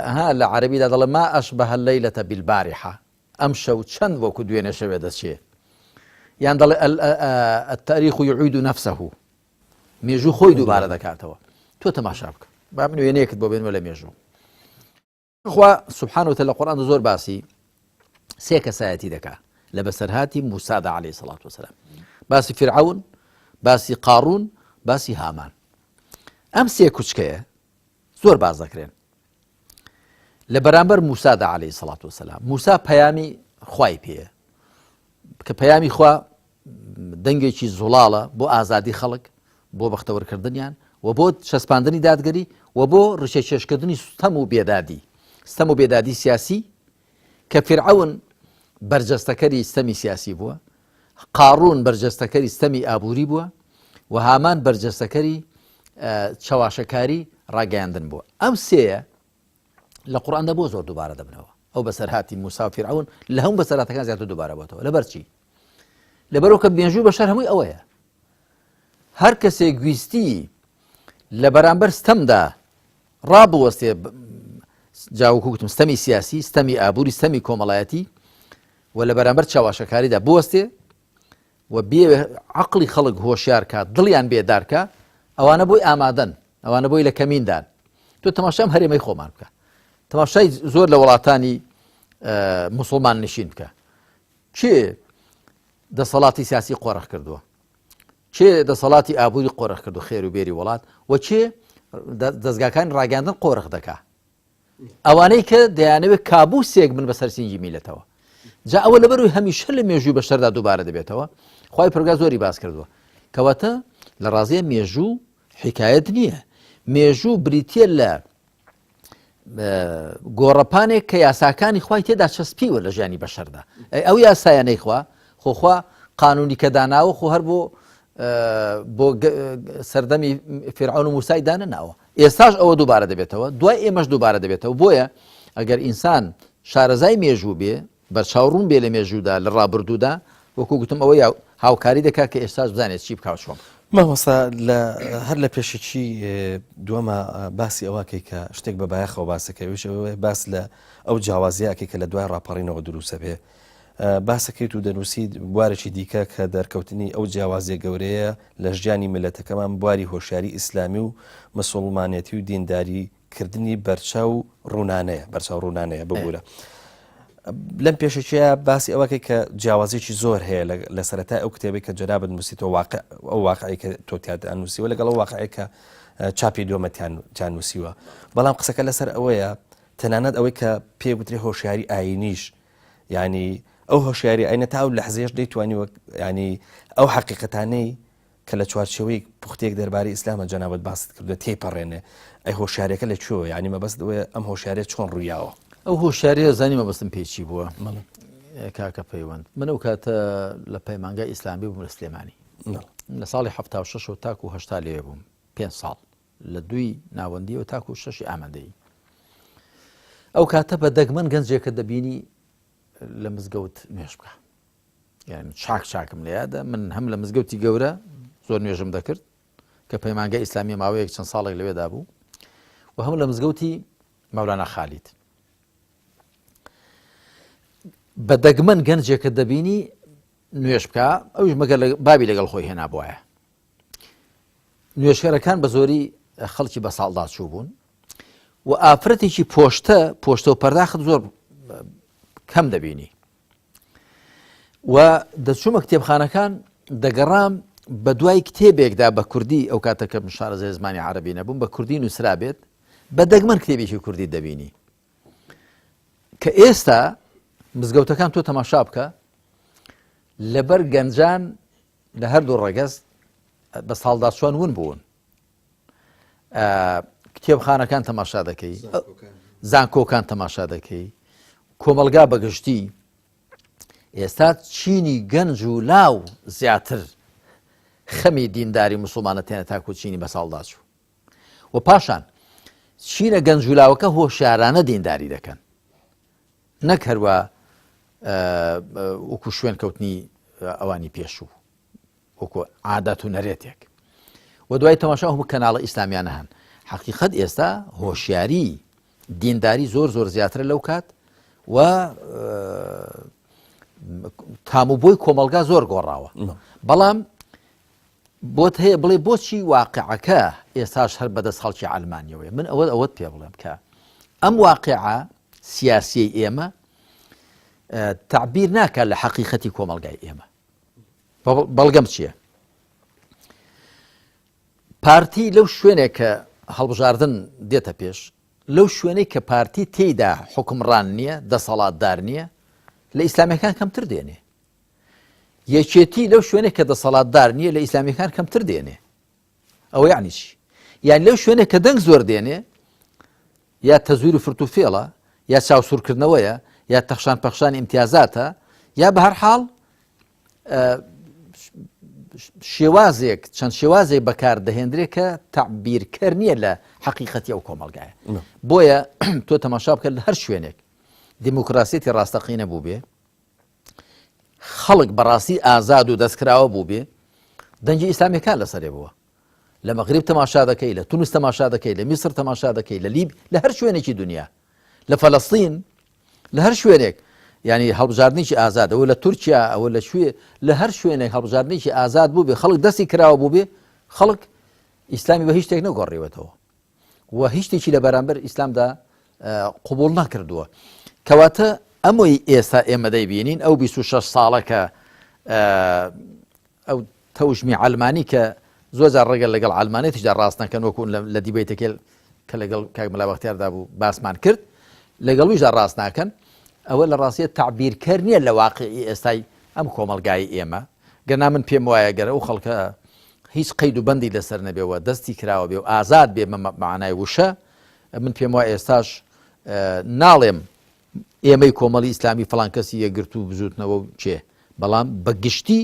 ئەها لە عەربیدا دەڵێ ما أشبه الليلة بالبارحة ئەم شەو چەند وەکو دوێنێ شەوێ دەچێ یان دەڵێ التاريخ يعيد نفسه مێژوو خۆی دووبارە دەکاتەوە تۆ تەماشا بکە با من وێنەیەکت بۆ بێنمە لە مێژوو خوا سبحانە وتعالی لە قورئاندا زۆر باسی سێ کەسایەتی دەکا لە بەسەرهاتی موسادا عەلەیهی سەڵات وسلام باسی فرعون باسی قارون باسی هامان ئەم سێ کوچکەیە زۆر باز دەکرێن لە بەرامبەر موسادا عەلەیهی سەڵات وسلام موسا پەیامی خوای پێیە کە پەیامی خوا دەنگێکی زوڵاڵە بۆ ئازادی خەڵک، بۆ بەختەوەرکردنیان و بۆ چەسپاندنی دادگەری و بۆ ڕیشەکێشکردنی ستەم و بێدادی، ستەم و بێدادی سیاسی کە فیرعەون بەرجەستەکەری ستەمی سیاسی بووە، قاڕوون بەرجەستەکەری ستەمی ئابووری بووە و هامان بەرجەستەکەری چەواشەکاری ڕاگەیاندن بووە. ئەم سێیە لە قورئاندا بۆ زۆر دووبارە دەبنەوە؟ ئەو بەسەرهاتی موسا و فیرعەون لە هەموو بەسەرهاتەکان زیاتر دووبارە بۆتەوە. لەبەر چی؟ لەبەرەوە کە مێژووی بەشەر هەمووی ئەوەیە هەر کەسێک ویستی لە بەرامبەر ستەمدا ڕابوەستێ جاوەکو گوتم ستەمی سیاسی ستەمی ئابووری ستەمی کۆمەڵایەتی و لە بەرامبەر چاواشەکاریدا بوەستێ و بێ عقلی خەڵک هۆشیار کات دڵیان بێدارکە ئەوانە بۆی ئامادەن ئەوانە بۆی لە کەمیندان تۆ تەماشام هەرێمەی خۆمان بکە تەماشای زۆر لە وڵاتانی مسلمان نشین بکە کێ دەسەڵاتی سیاسی قۆرخ کردووە؟ کێ دەسەڵاتی ئابووری قۆرخ کردو خێر و بێری وڵات و کێ دەستگاکانی ڕاگەاندن قۆرخ دەکا ئەوانەی کە دەیانەوێت کابوسێک بن بەسەر سینگی میلەتەوە جا ئەوە لەبەروی هەمیشە لە مێژووی بەشەردا دووبارە دەبێتەوە خی پرگا زۆری باس کردووە کەواتە لە ڕازیە مێژوو حکایەت نییە مێژوو بریتە لە گۆڕەپانێک کە یاساکانی خوای تێدا چەسپیوە لە ژیانی بەشەردا ئەی ئەو یاسایانەی خوا خۆخوا قانونی کە داناوە خۆ هەر بۆ بۆ سەردەمی فرعون و موسای دانە ناوە ئێستاش ئەوە دووبارە دەبێتەوە دوای ئێمەش دووبارە دەبێتەوە بۆیە ئەگەر ئینسان شارەزای مێژوو بێ بەرچاوڕوون بێ لە مێژوودا، لە ڕابردوودا، وەکو گوتم ئەوە هاوکاری دەکات کە ئێستاش بزانێت چی بکا و چۆن. مامۆستا لە هەر لە پێشەکی دووەما باسی ئەوە کەی کە شتێک بە بایەخەوە باسەکەی ئەویش ئەوەیە باس لە ئەو جیاوازیە ئەکەی کە لە دوای ڕاپەڕینەوە دروستە بێ. باسەکەیت و دەنووسیت بوارێکی دیکە کە دەرکەوتنی ئەو جیاوازیە گەورەیە لە ژیانی میللەتەکەمان بواری هۆشیاری ئیسلامی و مسوڵمانێتی و دینداری کردنی بەرچاو ڕوونانەیە بەرچاو ڕوونانەیە ببوورە. لەم پێشەکیە باسی ئەوەکەی کە جیاوازێکی زۆر هەیە لە سەرەتای ئەو کتێبی کە جەنابت نووسیتەوە واقع ئەو واقعی کە تۆ تیادا نووسیوە لەگەڵ ئەو واقعی کە چاپی دووەمەتیان تیان نووسیوە بەڵام قسەکە لەسەر ئەوەیە تەنانەت ئەوەی کە پێ گوترێ هۆشیاری ئاینیش ینی ئەو هۆشیاری ئاینە تا ئەو لەحزەیەش دەیتوانی وەک ینی ئەو حەقیقەتانەی کە لە چوارچێوەی پوختێک دەربارەی ئیسلامە جەنابت باست کردووە تێیپەڕێنێ ئەی هۆشیارەکە لە کوێوە یعنی مەبەست ئەوەیە ئەم هۆشیارە چۆن ڕوویاوە؟ ئەو هۆشیاریە زانی مەبەستم پێی چی بووە کاکە پەیوەند من ئەو کاتە لە پەیمانگای ئیسلامی بووم لە سلێمانی لە ساڵی 76 تاکو هەشتا لێ بووم پێ ساڵ لە دووی ناوەندیەوە تاکو شەشی ئامادەیی ئەو کاتە بە دەگمەن گەنجێکە دەبینی لە مزگەوت نوێژ بکە یعنی چاک چاکم لە یادە من هەم لە مزگەوتی گەورە زۆر نوێژم دەکرد کە پەیمانگە ئیسلامی ماوەیەک چەند ساڵێک لەوێدا بوو و هەم لە مزگەوتی مەولانا خالید بە دەگمەن گەنجێکە دەبینی نوێژ بکە ئەوش مەگەر بابی لەگەڵ خۆی هێنا بواە نوێژکەرەکان بە زۆری خەڵکی بە ساڵدا چوو بوون و ئافرەتێکی پۆشتە پۆشتە و پەرداخت زۆر کەم دەبینی و دەچوومە کتێبخانەکان دەگەڕام بە دوای کتێبێکدا بە کوردی ئەو کاتە کە من شارەزای زمانی عەربی نەبووم بە کوردی نووسرابێت بە دەگمەن کتێبێکی کوردی دەبینی کە ئێستا مزگەوتەکان تۆ تەماشا بکە لەبەر گەنجان لە هەردوو ڕەگەز بە ساڵداچوان ون بوون کتێبخانەکان تەماشا دەکەی زانکۆکان تەماشا دەکەی کۆمەلگا بەگشتی ئێستا چینی گەنج و لاو زیاتر خەمی دینداری مسلمانە تێنە تاکو چینی بە ساڵدا چوو و پاشان چینە گەنج و لاوەکە هۆشیارانە دینداری دەکەن نەک هەروە وەکو شوێن کەوتنی ئەوانی پێشوو وەکو عادات و نەرێتێک و دوای تەماشا هەموو کەناڵە ئیسلامیانە هەن حەقیقەت ئێستا هۆشیاری دینداری زۆر زۆر زیاترە لەو کات و تام و بۆی کۆمەلگا زۆر گۆڕاوە بەڵام بۆت هەیە بڵێ بۆچی واقعەکە ئێستاش هەر بەدەست خەڵکی عەلمانیەوەیە من ئەوە ئەوەت پێ بڵێم کە ئەم واقعە سیاسیەی ئێمە تعبیر ناکات لە حەقیقەتی کۆمەلگای ئێمە بەڵگەم چییە؟ پارتی لەو شوێنێک کە هەڵبژاردن دێتە پێش لەو شوێنەی کە پارتی تێیدا حکمڕان نییە دەسەڵاتدار نییە لە ئیسلامیەکان کەمتر دێنێ یەکێتی لەو شوێنێک کە دەسەڵاتدار نییە لە ئیسلامیەکان کەمتر دێنێ ئەوە یعنی چی یان لەو شوێنێک کە دەنگ زۆر دێنێ یا تەزویر و فرت و فێڵە یا چاوسوورکردنەوەیە یا تەخشان پەخشان ئیمتیازاتە یا بە هەر حاڵ شێوازێک چەند شێوازێک بەکار دەهێندرێت کە تعبیرکەر نییە لە حەقیقەتی ئەو کۆمەلگایە بۆیە تۆ تەماشا بکە لە هەر شوێنێک دیموکراسیەتی ڕاستەقینە بوو بێ خەڵک بەڕاستی ئازاد و دەستکراوە بوو بێ دەنگی ئیسلامیەکان لەسەرێ بووە لە مەغریب تەماشا دەکەی لە تونس تەماشا دەکەی لە میسر تەماشا دەکەی لە لیب لە هەر شوێنێکی دنیا لە فەلەستین لە هەر شوێنێک ینی هەڵبژاردنێکی ئازاد ئەوە لە تورکیا ئەوە لە کوێ لە هەر شوێنێک هەڵبژاردنێکی ئازاد بوو بێ خەڵک دەستی کراوە بوو بێ خەڵک ئیسلامی بە هیچ شتێک نەگۆڕیوەتەوە و هیچ شتێکی لە بەرامبەر ئیسلامدا قوبول نەکردووە کەواتە ئەمەی ئێستا ئێمە دەیبینین ئەو 26 ساڵە کە ئەو تەوژمی عەلمانی کە زۆر جار ڕەگەل لەگەڵ عەلمانێتیشدا ڕاست نەکەن وەکو لە دیبەیتەکەی کە لەگەڵ کاک مەلا بەختیاردا بوو باسمان کرد لەگەڵ ویشدا ڕاست ناکەن ئەوە لە ڕاستیە تەعبیرکەر نییە لە واقعی ئێستای ئەم کۆمەڵگای ئێمە گەنا من پێم وایە گەر ئەو خەڵکە هیچ قەید و بەندی لەسەر نەبێ و دەستی کراوە بێ و ئازاد بێ مەعنای وشە من پێم وایە ئێستاش ناڵێم ئێمەی کۆمەڵی ئیسلامی فڵان کەسی یەکگرتوو و بزووتنەوە و کێ، بەڵام بە گشتی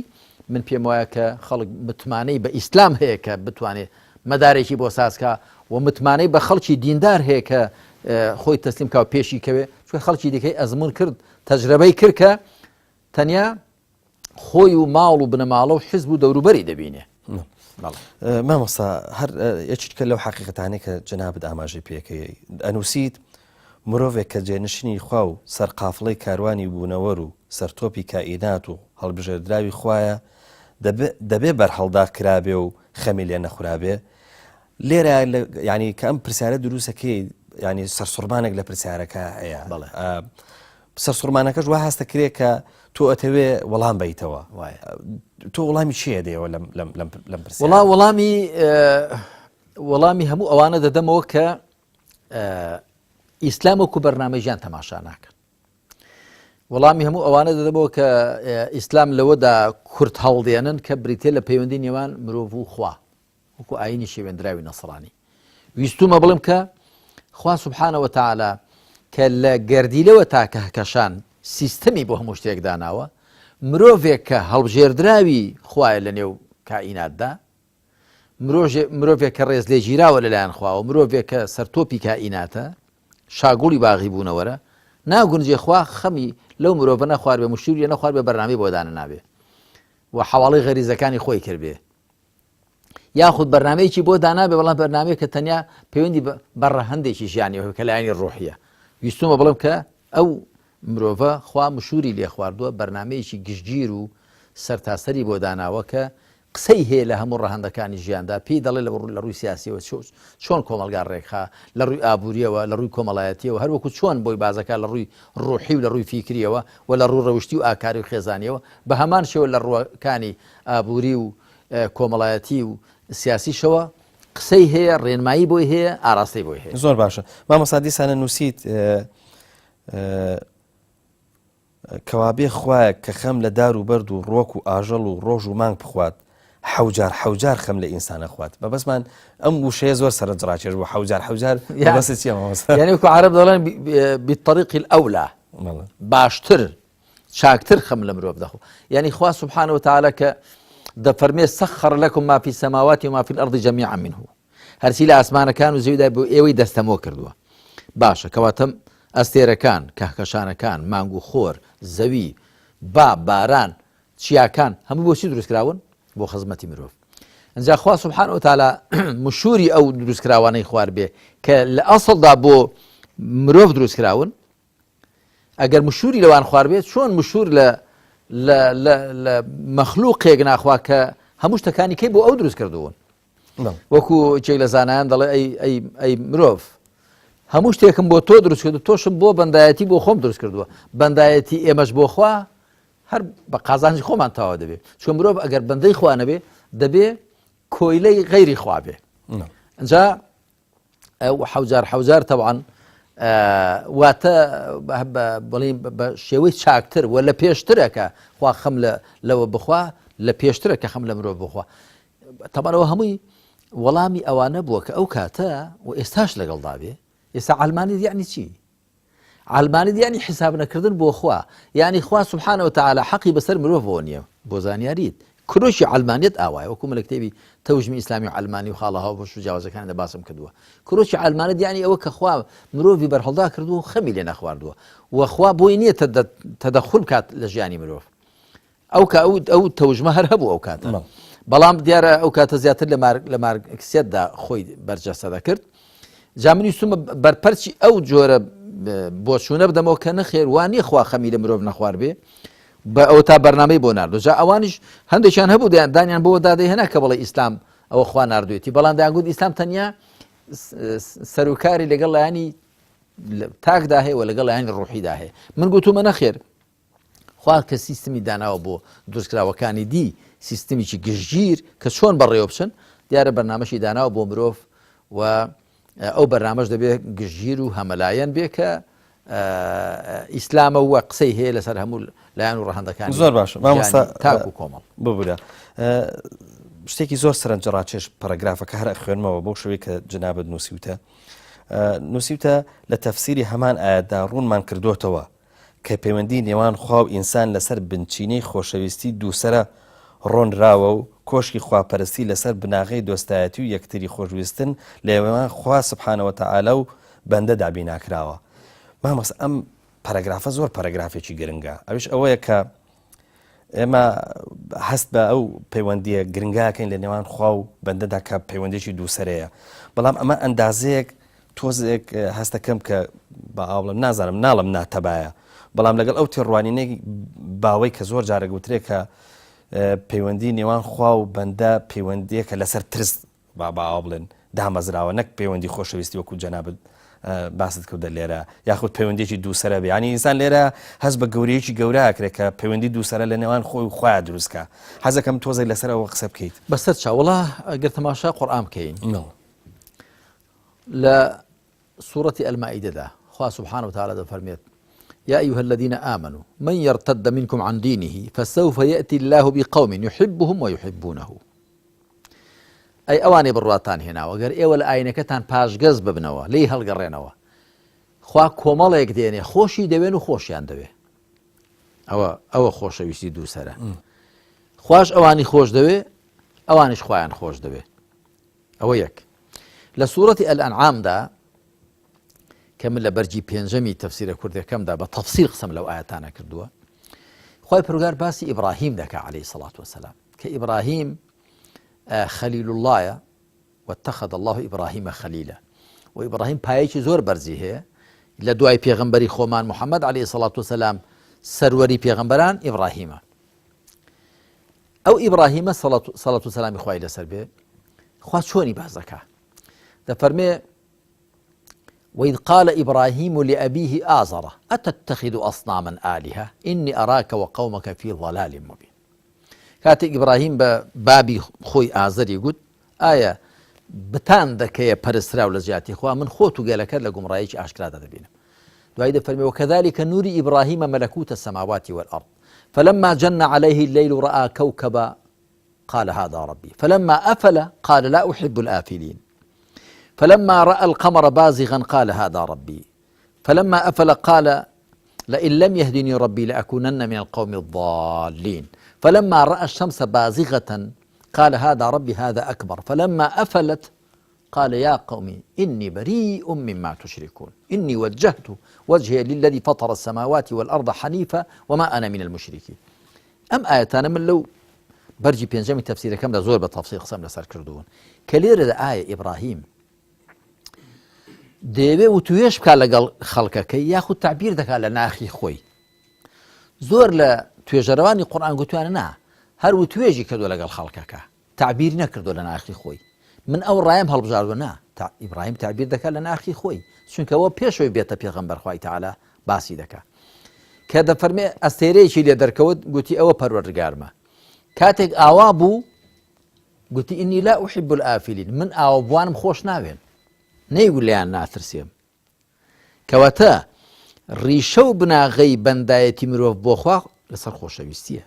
من پێم وایە کە خەڵک متمانەی بە ئیسلام هەیە کە بتوانێ مەدارێکی بۆ ساز کا و متمانەی بە خەڵکی دیندار هەیە کە خۆی تەسلیم کا و پێشی کەوێ، چونکە خەڵکی دیکەی ئەزموون کرد، تەجرەبەی کرد کە تەنیا خۆی و ماڵ و بنەماڵە و حزب و دەوروبەری دەبینێ. مامۆستا هەر یەکێکە لەو حەقیقەتانەی کە جەنابت ئاماژەی پێکەی ئەنووسیت مرۆڤێک کە جێنشینی خوا و سەرقافڵەی کاروانی بوونەوەر و سەرتۆپی کائینات و هەڵبژێردراوی خوایە، دەبێ بەرهەڵدا کرابێ و خەمی لێ نەخورابێ؟ لێرە یانی کە ئەم پرسیارە دروستەکەی ینی سەرسوڕمانێک لە پرسیارەکە هەیە سەرسوڕمانەکەش وا هەستە کرێ کە تۆ ئەتەوێ وەڵام بیتەوە تۆ وەڵامی چیە دەیەوە لەم لەم لەم لەم پرسیارە؟ وەڵا وەڵامی وەڵامی هەموو ئەوانە دەدەمەوە کە ئیسلام وەکو بەرنامەی ژیان تەماشا ناکەن وەڵامی هەموو ئەوانە دەدەمەوە کە ئیسلام لەوەدا کورت هەڵدێنن کە بریتە لە پەیوەندی نێوان مرۆڤ و خوا وەکو ئاینی شێوێندراوی نەسڕانی ویستومە بڵێم کە خوا سبحانە وتعالی کە لە گەردیلەوە تا کەهکەشان سیستەمی بۆ هەموو شتێک داناوە مرۆڤێک کە هەڵبژێردراوی خوایە لە نێو کائیناتدا مرۆڤێک کە ڕێز لێگیراوە لەلایەن خواوە مرۆڤێک کە سەرتۆپی کائیناتە شاگوڵی باغی بوونەوەرە ناگونجێ خوا خەمی لەو مرۆڤە نەخوار بێ مشوری نەخوار بێ بەرنامەی بۆ دانە نابێ و حواڵی غەریزەکانی خۆی کردبێ یاخود بەرنمەیەکی بۆ دانابێ بەڵام بەرنمەیە کە تەنیا پەیوەندی بە ڕەهەندێکی ژیانیەوە کە لایەنی ڕۆحیە ویستومە بڵێم کە ئەو مرۆڤە خوا مشوری لێ خواردووە بەرنمەیەکی گشتگیر و سەرتاسەری بۆ داناوە کە قسەی هەیە لە هەموو ڕەهەندەکانی ژیاندا پێی دەڵێ لە ڕووی سیاسیەوە چۆن کۆمەلگا ڕێکخا لە ڕووی ئابووریەوە لە ڕووی کۆمەڵایەتیەوە هەروەکو چۆن بۆی بازەکە لە ڕووی ڕوحی و لە ڕووی فیکریەوە و لە ڕوو ڕەوشتی و ئاکاری و خێزانیەوە بە هەمان شێوە لە ڕووەکانی ئابووری و کۆمەڵایەتی و سیاسیشەوە قسەی هەیە، ڕێنمایی بۆی هەیە، ئاراستەی بۆی هەیە. زۆر باشە مامۆستا دیسانە نووسیت کەوابێ خوایەک کە خەم لە دار و بەرد و ڕۆک و ئاژەڵ و ڕۆژ و مانگ بخوات حەوجار حەوجار خەم لە ئینسانە خوات مەبەستمان ئەم وشەیە زۆر سەرنجڕاکێش بوو حەوجار حەوجار مەبەستت چییە مامۆستا؟ یعنی وەکو عەرەب دەڵێن بالطریق الاولی باشتر چاکتر خەم لە مرۆڤ دەخۆ یعنی خوا سبحانه وتعالی کە دەفەرمێ سەخر لەکم ما فی السماوات و ما فی الارض جميعا منه هەرچی لە ئاسمانەکان و زەویدا بۆ ئێوەی دەستەمۆ کردووە باشە کەواتەم ئەستێرەکان کەهکەشانەکان مانگ و خۆر زەوی با باران چیاکان هەموو بۆچی دروستکراون بۆ خزمەتی مرۆڤ ئەجا خوا سبحانه وتعالی مشوری ئەو دروستکراوانەی خوار بێ کە لە ئەسڵدا بۆ مرۆڤ دروستکراون ئەگەر مشوری لەوان خواربێت چۆن مشور لە لە مەخلوقێک ناخوا کە هەموو شتەکانی کەی بۆ ئەو دروست کردوون وەکو چێک لە زانایان دەڵێ ئەی ئەی ئەی مرۆڤ هەموو شتێکم بۆ تۆ دروست کرد تۆشم بۆ بەندایەتی بۆ خۆم دروست کردووە بەندایەتی ئێمەش بۆ خوا هەر بە قازانجی خۆمان تاوا دەبێ چون مرۆڤ ئەگەر بەندەی خوا نەبێ دەبێ کۆیلەی غەیری خوا بێ ئەجا ئەو حەوجار حەوجار تەوان واتە بڵین بە شێوەی چاکتر و لە پێشترە کە خوا خەم لە لەوە بخوا لە پێشترە کە خەم لە مرۆڤ بخوا تەمەەوە هەمووی وەڵامی ئەوانە بووە کە ئەو کاتە و ئێستاش لەگەڵدا بێ ئێستا ئەلمانی یعنی چی؟ عەلمانیت یانی حیساب نەکردن بۆ خوا یانی خوا سبحانە وتعالی حەقی بەسەر مرۆڤەوە نییە بۆ زانیاریت کرۆکی عەلمانیت ئاوایە وەکو من لە کتێبی تەوژمی ئیسلامی و عەلمانی و خاڵە هاوبەش و جیاوازەکاندا باسم کردووە کرۆکی عەلمانیت یانی ئەوە کە خوا مرۆڤی بەرهەڵدا کردووە و خەمی لێ نەخواردووە و خوا بۆی نییە تەدەخول بکات لە ژیانی مرۆڤ ئەو کە ئەو ئەو تەوژمە هەر هەبوو ئەو کاتە بەڵام دیارە ئەو کاتە زیاتر لە مارک لە مارکسیەتدا خۆی بەرجەستە دەکرد جا من ویستمە بەرپەرچی ئەو جۆرە بۆچوونە بدەمەوە کە نەخێر وان نییە خوا خەمی لە مرۆڤ نەخوار بێ بە ئەو تا بەرنمەی بۆ ناردو جا ئەوانیش هەندێکیان هەبوو دەیان دانیان بۆ دادەی هەنا کە بڵێ ئیسلام ئەوە خوا ناردوێتی بەڵام دەیانگوت ئیسلام تەنیا سەرکاری لەگەڵ لایەنی تاکدا هەیە و لەگەڵ لایەنی ڕوحیدا هەیە من گوتومە نەخێر خوا کە سیستمی داناوە بۆ دروستکراوەکانی دی سیستمیکی گشتگیر کە چۆن بەڕێوە بچن دیارە بەرنامەشی داناوە بۆ مرۆڤ و ئەو بەرنامەش دەبێت گشتگیر و هەمەلایەن بێ کە ئیسلامە وە قسەی هەیە لەسەر هەموو لایەن و ڕەهەندەکان زۆر باشە مامۆستا تاک و کۆمەڵ ببورە شتێکی زۆر سەرنجڕاکێش پەرەگرافەکە هەر خوێنمەوە بەو شوێ کە جنابت نووسیوتە نووسیوتە لە تەفسیری هەمان ئاەتدا ڕوونمان کردوتەوە کە پەیوەندی نێوان خوا و ئینسان لەسەر بنچینەی خۆشەویستی دووسەرە ڕۆنراوە و کۆشکی خواپەرستی لەسەر بناغەی دۆستایەتی و یەکتری خۆشویستن لە نێوان خوا سبحانە وتعالی و بەندەدا بیناکراوە. مامۆستا ئەم پەرەگرافە زۆر پەرەگرافێکی گرنگە ئەویش ئەوەیە کە ئێمە هەست بە ئەو پەیوەندیە گرنگاکەین لە نێوان خوا و بەندەدا کە پەیوەندێکی دووسەرەیە بەڵام ئەمە ئەندازەیەک تۆزێک هەستەکەم کە بە ئاوڵم نازانم ناڵم ناتەبایە. بەڵام لەگەڵ ئەو تێڕوانینەی باوەی کە زۆر جارە گوترێ کە پەیوەندی نێوان خوا و بەندە پەیوەندیەکە لەسەر ترس با باوا بڵێن دامەزراوە نەک پەیوەندی خۆشەویستی وەکو جەنابت باست کردە لێرە یاخود پەیوەندێکی دووسرە بێ ینی ئینسان لێرە هەست بە گەورەیەکی گەورە کرێت کە پەیوەندی دووسرە لە نێوان خۆی و خۆیان دروستکە حەزەکەم تۆزێک لەسەر ئەوە قسە بکەیت. بەسەر چاو وەڵا ئەگەر تەماشا قورئان بکەین لە سورەتی المائدەدا خوا سبحانه وتعالى دەفەرمێت يا أيها الذين آمنوا من يرتد منكم عن دينه فسوف يأتي الله بقوم يحبهم ويحبونه ئەی ئەوانەی بڕواتان هێناوە گەر ئێوە لە ئاینەکەتان پاشگەز ببنەوە لێی هەڵگەڕێنەوە خوا کۆمەڵێک دێنێ خۆشی دەوێن و خۆشیان دەوێ ئەوە ئەوە خۆشەویستی دووسرە خواش ئەوانی خۆش دەوێ ئەوانیش خۆیان خۆش دەوێ ئەوە یەک لە سوورەتی ئەلئەنعامدا کە من لە بەرگی پێنجەمی تەفسیرە کوردەکەمدا بە تەفسیل قسەم لەو ئاەتانە کردووە خی پرگار باسی ئیبراهیم دەکا عليه سڵات وسلام کە ئیبراهیم خەلیل اللهە واتخذ الله إبراهيم خليلا و ئیبراهیم پایەکی زۆر بەرزی هەیە لە دوای پێغەمبەری خۆمان محەممەد عليه سڵات وسلام سەروەری پێغەمبەران ئیبراهیمە ئەو ئیبراهیمە سەڵات و سەلامی خوای لەسەر بێ خوا چۆنی باس دەکا دەفەرمێ وإذ قال إبراهيم لأبيه آزر أتتخذ أصناما آلهة إني أراك وقومك في ضلال مبين کاتێک ئیبراهیم بە بابی خۆی ئازەری گوت ئایا بتان دەکەیە پەرستراو لە جیاتی خوا من خۆت و گەلەکەت لە گومڕایەکی ئاشکرادا دەبینم دوای دەفەرمی وكذلك نوري إبراهيم ملكوت السماوات والأرض فلما جن عليه الليل رأى كوكبا قال هذا ربي فلما أفل قال لا أحب الآفلين فلما رأى القمر بازغا قال هذا ربي فلما أفل قال لئن لم يهدني ربي لأكونن من القوم الضالين فلما رأى الشمس بازغة قال هذا ربي هذا أكبر فلما أفلت قال يا قوم إني بريء مما تشركون إني وجهت وجهي للذي فطر السماوات والأرض حنيفا وما أنا من المشركين ئەم ئایەتانە من لەو بەرگی پێنجەمی تەفسیرەکەمدا زۆر بە تەفسیل قسەم لەسەر کردوون کە لێرەدا ئایا ئیبراهیم دەیەوێ وتوێژ بکات لەگەڵ خەڵکەکەی یاخود تعبیر دەکات لە ناخی خۆی زۆر لە توێژەرەوانی قورآن گوتوانە نا هەر وتوێژی کردو لەگەڵ خەڵکەکە تەعبیر نەکردوە لە ناخی خۆی من ئەو ڕایم هەڵبژاردوە نا ئیبراهیم تەعبیر دەکات لە ناخی خۆی چونکە ئەوە پێشەوەی بێتە پێغەمبەر خوای تەعالا باسی دەکا کە دەفەرمێ ئەستێرەیەکی لێ دەرکەوت گوتی ئەوە پەروەردگارمە کاتێک ئاوا بوو گوتی إني لا أحب الآفلين من ئاوابوانم خۆش ناوێن نەیگو لێیان ناترسێم کەواتە ڕیشە و بناغەی بەندایەتی مرۆڤ بۆ خوا لەسەر خۆشەویستیە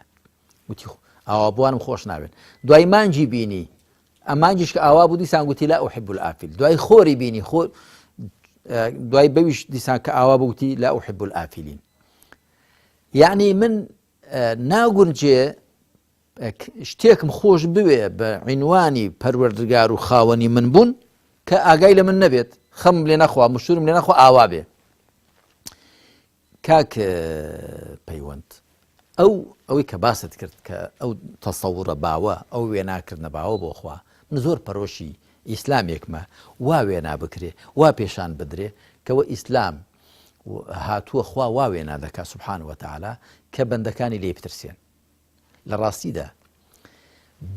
وتی ئاوابوانم خۆش ناوێن دوای مانگی بینی ئەمانگیش کە ئاوا بوو دیسان گوتی لا أحب الآفل دوای خۆری بینی خۆ دوای بەویش دیسان کە ئاوا بووتی لا أحب الآفلين یعنی من ناگونجێ شتێکم خۆش بوێ بە عینوانی پەروەردگار و خاوەنی من بوون کە ئاگای لە من نەبێت خەمم لێ نەخوا مشورم لێ نەخوا ئاوا بێ کاک پەیوەند ئەو ئەوەی کە باست کرد کە ئەو تەسەورە باوە ئەو وێناکردنە باوە بۆ خوا من زۆر پەرۆشی ئیسلامێکمە وا وێنا بکرێ وا پێشان بدرێ کەوە ئیسلام هاتووە خوا وا وێنا دەکا سبحان وتعالی کە بەندەکانی لێ بترسێن لە ڕاستیدا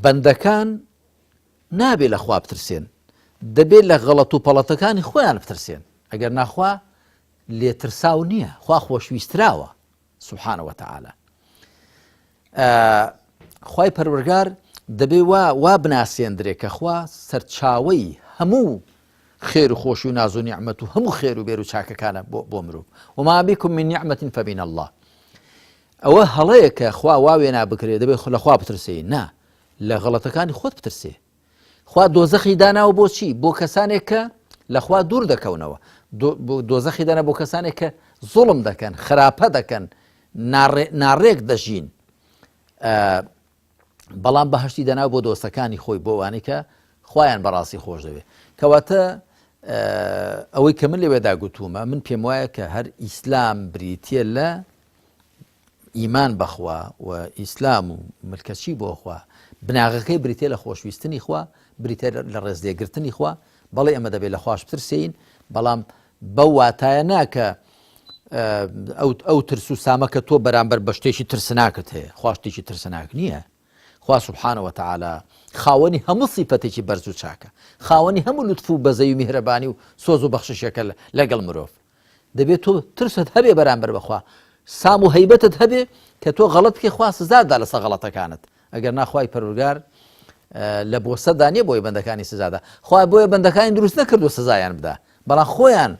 بەندەکان نابێ لە خوا بترسێن دەبێت لە غەڵەت و پەڵەتەکانی خۆیان بترسێن ئەگەر ناخوا لێترساو نییە خوا خۆشویستراوە سبحانە وتعالى خوای پەروەرگار دەبێ وا وا بناسێندرێ کە خوا سەرچاوەی هەموو خێر و خۆشی و ناز و نیعمەت و هەموو خێر و بێر و چاکەکانە بۆ بۆ مرۆڤ وما بكم من نعمة فمن الله ئەوە هەڵەیە کە خوا وا وێنا بکرێ دەبێت لە خوا بترسێی نا لە غەڵەتەکانی خۆت بترسێ خوا دۆزەخی داناوە بۆچی بۆ کەسانێک کە لەخوا دوور دەکەونەوە دۆزەخی دانا بۆ کەسانێک کە زوڵم دەکەن خراپە دەکەن ناڕێک دەژین بەڵام بەهشتی دەنا بۆ دۆستەکانی خۆی بۆ وانەی کە خۆیان بەڕاستی خۆش دەوێت کەواتە ئەوەی کە من لەوێدا گوتومە من پێم وایە کە هەر ئیسلام بریتە لە ئیمان بەخوا و ئیسلام و ملکەچی بۆ خوا بناغەکەی بریتە لە خۆشویستنی خوا بریتە لە ڕێزلێگرتنی خوا بەڵێ ئەمە دەبێت لە خواش بترسین بەڵام بەو واتایە ناکە. ئەو ترس و سامە کە تۆ بەرامبەر بە شتێکی ترسناکت هەیە، خوا شتێکی ترسناک نییە. خوا سبحانە وتعالی خاوەنی هەموو سیفەتێکی بەرز و چاکە، خاوەنی هەموو لوتف و بەزەی و میهرەبانی و سۆز و بەخششێکە لەگەڵ مرۆڤ. دەبێت تۆ ترست هەبێ بەرامبەر بەخوا، سام و هەیبەتت هەبێ کە تۆ غەڵەت بکەی خوا سزات دا لەسەر غەڵەتەکانت. ئەگەر نا خوای پەروەردگار لە بۆسەدا نییە بۆی بەندەکانی سزادا. خوا بۆیە بەندەکانی دروست نەکردووە سزایان بدا، بەڵام خۆیان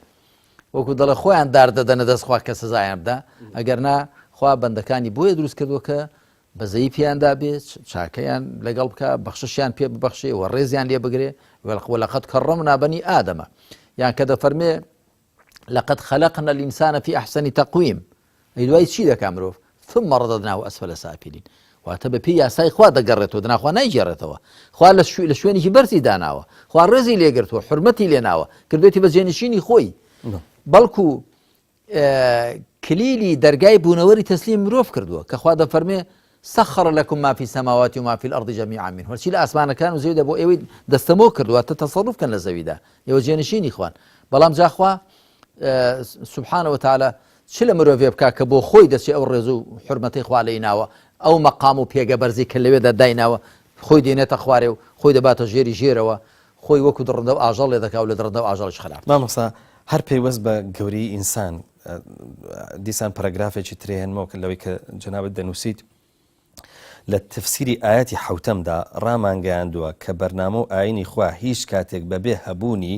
وەکو دەڵێ خۆیان دار دەدەنە دەست خوا کە سزایان بدا. ئەگەر نا خوا بەندەکانی بۆیە دروست کردووە کە بەزەیی پێیاندا بێ، چاکەیان لەگەڵ بکا، بەخششیان پێ ببەخشێ و ڕێزیان لێ بگرێ، ولقد کرمنا بنی آدم. یان کە دەفەرمێ لقد خلقنا الانسان فی احسن تقویم، ئەی دوای چی دەکا مرۆڤ؟ ثم رددناه اسفل سافلین. واتە بە پێی یاسای خوا دەگەڕێتەوە، دەنا خوا نایگێڕێتەوە. خوا لە شوێنێکی بەرزی داناوە، خوا ڕێزی لێگرتووە، حورمەتی لێناوە، کردوێتی بە جێنشینی خۆی. بەڵکو کلیلی دەرگای بوونەوەری تەسلیم مرۆڤ کردووە کە خوا دەفەرمێ سخر لكم ما في السماوات وما في الأرض جميعا منه هەرچی لە ئاسمانەکان و زەویدا بۆ ئێوەی دەستەمۆ کردووە تە تەسەڕوف کەن لە زەویدا ئێوە جێنشینی خوان بەڵام جاخوا سبحانە وتعالى چ لە مرۆڤێ بکا کە بۆ خۆی دەچێ ئەو ڕێز و حرمەتەی خوا لێی ناوە ئەو مەقام و پێگە بەرزی کە لەوێدا دایناوە خۆی دێنێتە خوارێ و خۆی دەباتە ژێری ژێرەوە خۆی وەکو دڕندە و ئاژەڵ لێ دەکا و لە دڕندە و ئاژەڵیش خراپتر. مامۆستا هەر پەیوەست بە گەورەیی ئینسان دیسان پەرەگرافێکی ترێ هێنمەوە کە لەوەی کە جەنابت دەنووسیت لە تفسیری ئایەتی حەوتەمدا ڕامانگەیاندووە کە بەرنامە و ئایینی خوا هیچ کاتێک بەبێ هەبوونی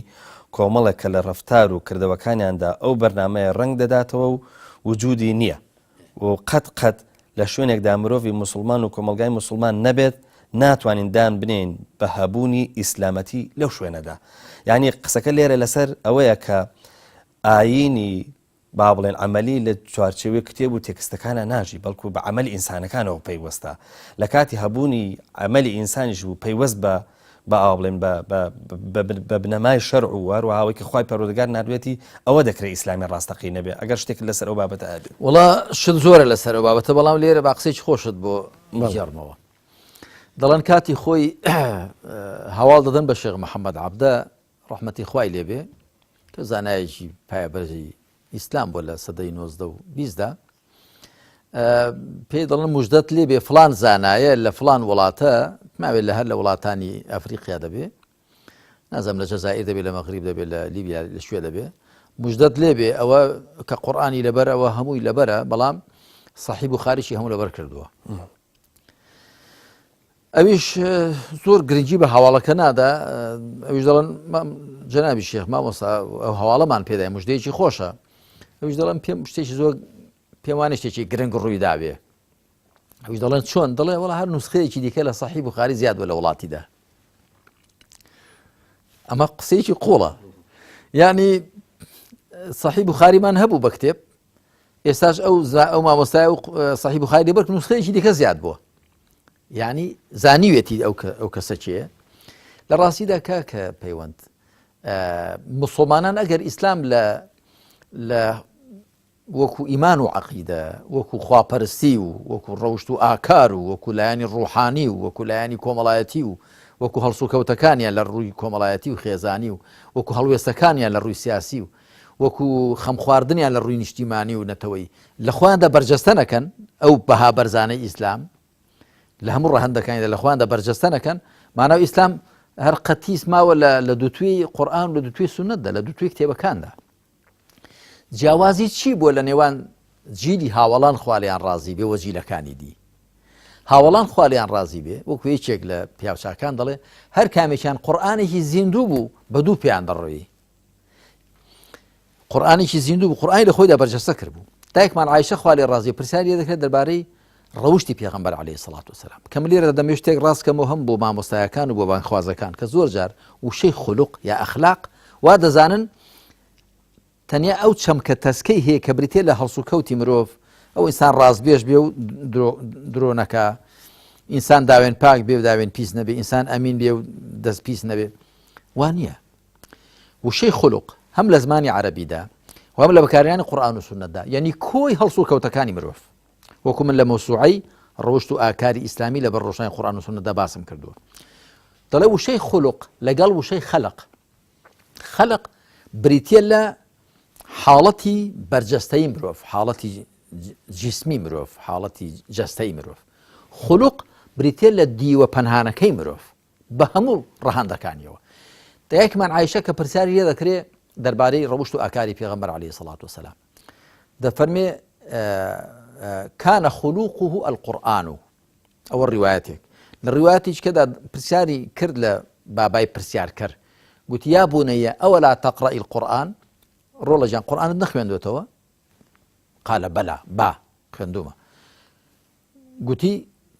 کۆمەڵێک کە لە ڕەفتار و کردەوەکانیاندا ئەو بەرنامەیە ڕەنگ دەداتەوە و وجودی نییە و قەت قەت لە شوێنێکدا مرۆڤی موسڵمان و کۆمەڵگای موسڵمان نەبێت ناتوانین دان بنێین بە هەبوونی ئیسلامەتی لەو شوێنەدا. یانی قسەکە لێرە لەسەر ئەوەیە کە ئایینی با بڵێن عەمەلی لە چوارچێوەی کتێب و تێکستەکانە ناژی بەڵکو بە عەمەلی ئینسانەکانەوە پەیوەستە لە کاتی هەبوونی عەمەلی ئینسانیش و پەیوەست بە با ئاوا بڵێن بە بە بە بە بنەمای شەرع و هەروەها ئەوەی کە خوای پەروەردگار ناردوێتی ئەوە دەکرێت ئیسلامی ڕاستەقینە بێ ئەگەر شتێکت لەسەر ئەو بابەتە هەبێ. وەڵا شت زۆرە لەسەر ئەو بابەتە بەڵام لێرە با قسەیەکی خۆشت بۆ بگێڕمەوە. دەڵێن کاتی خۆی هەواڵ دەدەن بە شێخ محەممەد عەبدە ڕەحمەتی خوای لێبێ کە زانایەکی پایەبەرزی ئیسلام بووە لە سەدەی نۆزدە و بیستدا پێی دەڵێن مژدەت لێ بێ فلان زانایە لە فلان وڵاتە ماوێت لە هەر لە وڵاتانی ئەفریقیا دەبێ نازم لە جەزائیر دەبێت لە مەغریب دەبێت لە لیبیا لە شوێ دەبێ مژدەت لێ بێ ئەوە کە قورئانی لەبەر ئەوە هەمووی لەبەرە بەڵام سەحیح بوخاریشی هەموو لەبەر کردووە ئەویش زۆر گرنگی بە هەواڵەکە نادا ئەویش دەڵێن جەنابی شێخ مامۆستا ئەو هەواڵەمان پێدای مژدەیەکی خۆشە ئەویش دەڵێن پێم شتێکی زۆر پێوانە شتێکی گرنگ ڕووی داوێ ئەویش دەڵێن چۆن دەڵێ وڵا هەر نوسخەیەکی دیکە لە سەحی بخاری زیاد بووە لە وڵاتیدا ئەمە قسەیەکی قوڵە یعنی سەحی بخاریمان هەبوو بە کتێب ئێستاش ئەو ئەو مامۆستای و سەحی بخاری لەبەر نوسخەیەکی دیکە زیاد بووە یعنی زانیوێتی ئەو ئەو کەسە کێیە لە ڕاستیدا کاکە پەیوەند مسلمانان ئەگەر ئیسلام لە لە وەکو ئیمان و عقیدە وەکو خواپەرستی و وەکو ڕەوشت و ئاکار و وەکو لایەنی ڕوحانی و وەکو لایەنی کۆمەڵایەتی و وەکو هەڵسوکەوتەکانیان لە ڕووی کۆمەڵایەتی و خێزانی و وەکو هەڵوێستەکانیان لە ڕووی سیاسی و وەکو خەمخواردنیان لە ڕووی نیشتیمانی و نەتەوەیی لە خۆیاندا بەرجەستە نەکەن، ئەو بەها بەرزانەی ئیسلام لە هەموو ڕەهەندەکانیدا لە خۆیاندا بەرجەستە نەکەن، مانا ئیسلام هەر قەتیس ماوە لە دوتوێی قورئان و لە دوتوێی سوننەتدا، لە دوتوێی کتێبەکاندا. جیاوازی چی بووە لە نێوان جیلی هاوەڵان خوا لێیان ڕازی بێ و جیلەکانی دی؟ هاوەڵان خوا لێیان ڕازی بێ وەکو یەکێک لە پیاوچاکان دەڵێ هەر کامێکیان قورئانێکی زیندوو بوو بە دوو پێیان دەڕۆیی. قورئانێکی زیندوو بوو قورئانی لە خۆیدا بەرجەستە کردبوو دایکمان عایشە خوا لێ ڕازی پرسیاری لێ دەکرێت دەربارەی ڕەوشی پێغەمبەر عەلەیهی سڵات وسلام کە من لێرە دەمەوێت شتێک ڕاست کەمەوە هەم بۆ مامۆستایەکان و بۆ بانگخوازەکان کە زۆر جار وشەی خولق یا ئەخلاق وا دەزانن تەنیا ئەو چەمکە تەسکەی هەیە کە بریتە لە هەڵسوکەوتی مرۆڤ ئەو ئینسان ڕاستبێژ بێ و درۆ نەکا ئینسان داوێن پاک بێ و داوێن پیس نەبێ ئینسان ئەمین بێ و دەست پیس نەبێ وا نییە وشەی خولق هەم لە زمانی عەرەبیدا و هەم لە بەکارهێنانی قورئان و سوننەتدا یعنی کۆی هەڵسوکەوتەکانی مرۆڤ وەکو من لە مەوسوعەی ڕەوشت و ئاکاری ئیسلامی لە بەر ڕۆشنای قورئان و سوننەتدا باسم کردووە دەڵێ وشەی خولق لەگەڵ وشەی خەلق خەلق بریتە لە حاڵەتی بەرجەستەی مرۆڤ، حاڵەتی جیسمی مرۆڤ، حاڵەتی جەستەی مرۆڤ. خولوق بریتیە لە دیوە پەنهانەکەی مرۆڤ بە هەموو ڕەهەندەکانیەوە. دایکمان عایشە کە پرسیاری لێ دەکرێ دەربارەی ڕەوشت و ئاکاری پێغەمبەر عەلەیهی سەڵات وسەلام دەفەرمێ کان خلوقه القرآن ئەوە ڕیوایەتێک لە ڕیوایەتیش کەدا پرسیاری کرد لە بابای پرسیارکەر گوتی یا بوونەیە ئەوە لا تەقڕئی القرآن ڕۆڵە جان قورآنت نەخوێندوێتەوە قالە بەلا با خوێندومە گوتی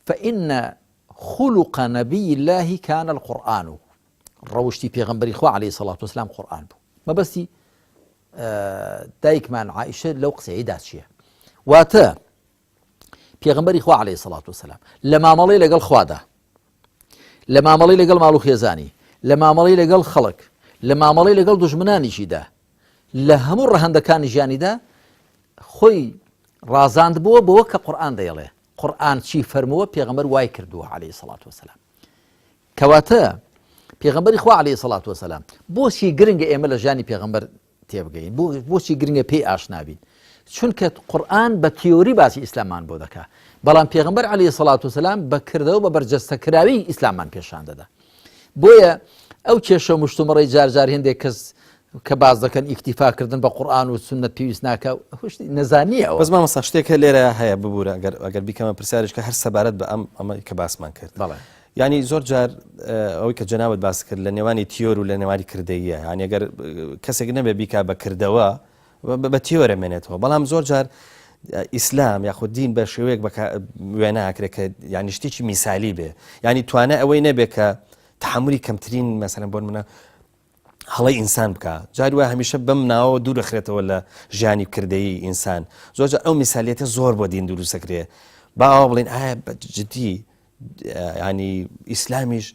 فإن خلق نبي الله كان القرآن ڕەوشی پێغەمبەری خوا عليه الصلاة والسلام قورآن بوو مەبەستی دایکمان عائشە لەو قسەیەدا چییە واتە پێغەمبەری خوا عەلەیهی سەڵات وسلام لە مامەڵەی لەگەڵ خوادا لە مامەڵەی لەگەڵ ماڵ و خێزانی لە مامەڵەی لەگەڵ خەڵک لە مامەڵەی لەگەڵ دوژمنانیشیدا لە هەموو ڕەهەندەکانی ژیانیدا خۆی ڕازاند بووە بەوە کە قورآن دەیڵێ قورآن چی فەرمووە پێغەمبەر وای کردووە عەلەیهی سەڵات وسلام کەواتە پێغەمبەری خوا عەلەیهی سەڵات وسلام بۆچی گرنگە ئێمە لە ژیانی پێغەمبەر تێبگەین بۆچی گرنگە پێی ئاشنا بین چونکە قورآن بە تیۆری باسی ئیسلامان بۆ دەکا بەڵام پێغمبەر علی سەڵات وسلام بە کردەوە بە بەرجەستەکراوی ئیسلامان پێشان دەدا بۆیە ئەو کێشە مشتومڕی جار جار هێندێک کەس کە باز دەکەن ئیکتیفاکردن بە قورآن و سنت پێویست ناکە هشتی نەزانیە بەس مامۆستا شتێک هەر لێرە هەیە ببوورە ئەگەر ئەگەر بیکەمە پرسیارش کە هەر سەبارەت بە ئەم ئەمە کە باسمان کرد بەڵێ یانی زۆر جار ئەوەی کە جەنابت باس کرد لە نێوانی تیۆر و لە نێوانی کردەیە یانی ئەگەر کەسێک نەبێ بیکا بە کردەوە بە تیۆرە مێنێتەوە بەڵام زۆر جار ئیسلام یاخود دین بە شێوەیەک وێناکرێت کە ینی شتێکی میسالی بێ ینی توانە ئەوەی نەبێ کە تحملی کەمترین مەسەرم بۆن منە هەڵەی ئینسان بکا جاری وایە هەمیشە بەم ناوەوە دوور دەخرێتەوە لە ژیانی کردەیی ئینسان زۆر جار ئەو میسالیەتە زۆر بۆ دین دروست دەکرێ با ئەوە بڵێن ئایا بە جدی ینی ئیسلامیش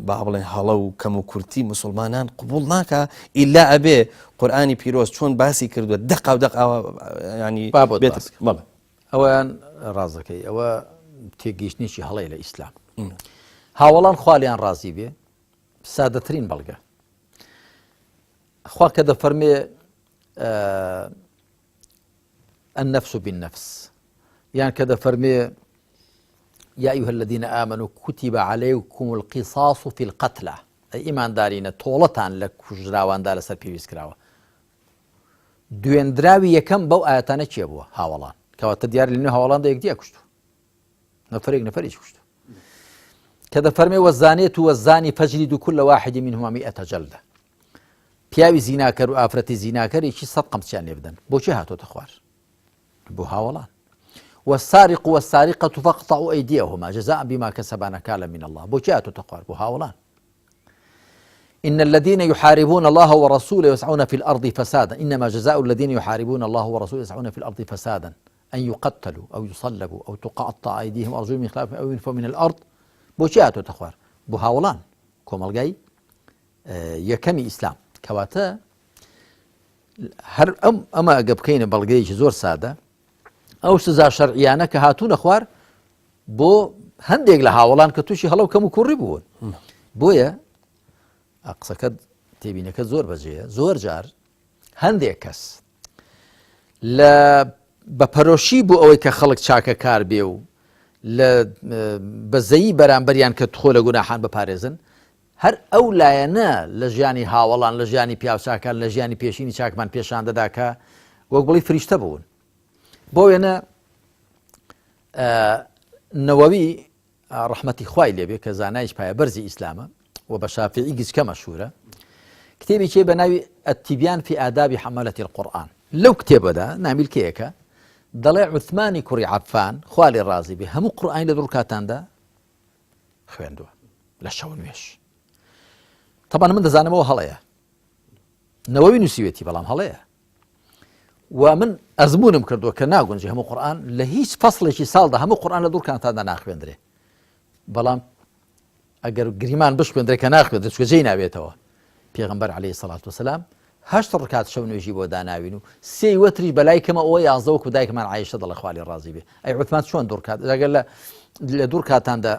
با بڵێن هەڵە و کەم و کورتی مسلمانان قبول ناکە ئیلا ئەبێ قورآانی پیرۆز چۆن باسی کردووە دەقا و دەق ینی بێت بەڵێ ئەویان ڕازەکەی ئەوە تێگەیشتنێکی هەڵەیە لە ئیسلام هاوڵان خوالیان ڕازی بێ سادەترین بەڵگە خوا کە دەفەرمێ النفس بالنفس یان کە دەفەرمێ يا أيها الذين آمنوا كتب عليكم القصاص في القتلى ئەی ئیماندارینە تۆڵەتان لە کوژراواندا لەسەر پێویست کراوە دوێندراوی یەکەم بەو ئاەتانە کێ بووە هاوڵان کەواتە دیار لە هاوڵان دە یەکدی کوشتو نەفرێک نەفرێکی کوشتو کە دەفەرمێ وەزانێت و وەزانی فەجری دوو كل واحد منهما مئة جلدە پیاوی زیناکەر و ئافرەتی زیناکەرێکی سە قەمچیان لێ بدەن بۆچی هاتۆتە خوار بۆ هاوڵان والسارق والسارقة فاقطعوا أيديهما جزاء بما كسبا نكالا من الله بۆچی هاتۆتە خوار بۆ هاوڵان إن الذين يحاربون الله ورسوله يسعون في الأرض فسادا إنما جزاء الذين يحاربون الله ورسوله يسعون في الأرض فسادا أن يقتلوا أو يصلبوا أو تقطع أيديهم وأرجلهم من خلاف أو ينفوا من الأرض بۆچی هاتۆتە خوار بۆ هاوڵان کۆمەڵگای یەکەمی ئیسلام کەواتە هەر ئەم ئەمە ئەگە بکەینە بەڵگەیەکی زۆر سادە ئەو سزا شەرعیانە کە هاتوونە خوار بۆ هەندێک لە هاوڵان کە تووشی هەڵەو کەم و کوڕی بوون بۆیە قسەکە تێبینەکە زۆر بەجێیە زۆر جار هەندێک کەس لە بە پەرۆشی بۆ ئەوەی کە خەڵک چاکەکار بێ و لە بەزەیی بەرامبەریان کە تخۆ لە گوناحان بپارێزن هەر ئەو لایەنە لە ژیانی هاوەڵان لە ژیانی پیاوچاکان لە ژیانی پێشینی چاکمان پێشان دەدا کە وەک بڵی فریشتە بوون بۆ وێنە نەوەوی ڕەحمەتی خوای لێبێ کە زانایش پایە بەرزی ئیسلامە و بە شافعی گچکە مەشهورە کتێبێکی بە ناوی التبیان فی آداب حملة القرآن لەو کتێبەدا نامیلکەیەکە دەڵێ عوثمانی کوڕی عەفان خوا لێ ڕازی بێ هەموو قورئانی لە دوو ڕکاتاندا خوێندووە لە شەو نوێژ طبعا من دەزانمەوە هەڵەیە نەوەوی نووسیوێتی بەڵام هەڵەیە و من ئەزمونم کردووە کە ناگونجێ هەموو قورآن لە هیچ فەسڵێکی ساڵدا هەموو قورآن لە دوورکانتاندا ناخوێندرێ بەڵام ئەگەر گریمان بشخوێندرێ کە ناخوێندرێ چونکە جێی نابێتەوە پێغەمبەر عەلەیهی سەڵات وسلام هەشت ڕکات شەو نوێژی بۆ داناوین و سێی وەتریش بەلای کەمە ئەوە یازدە وەکو دایکمان عایشە دەڵێ خوا لێ ڕازی بێ ئەی عوثمان چۆن دوو ڕکات ئەگەر لە لە دوو ڕکاتاندا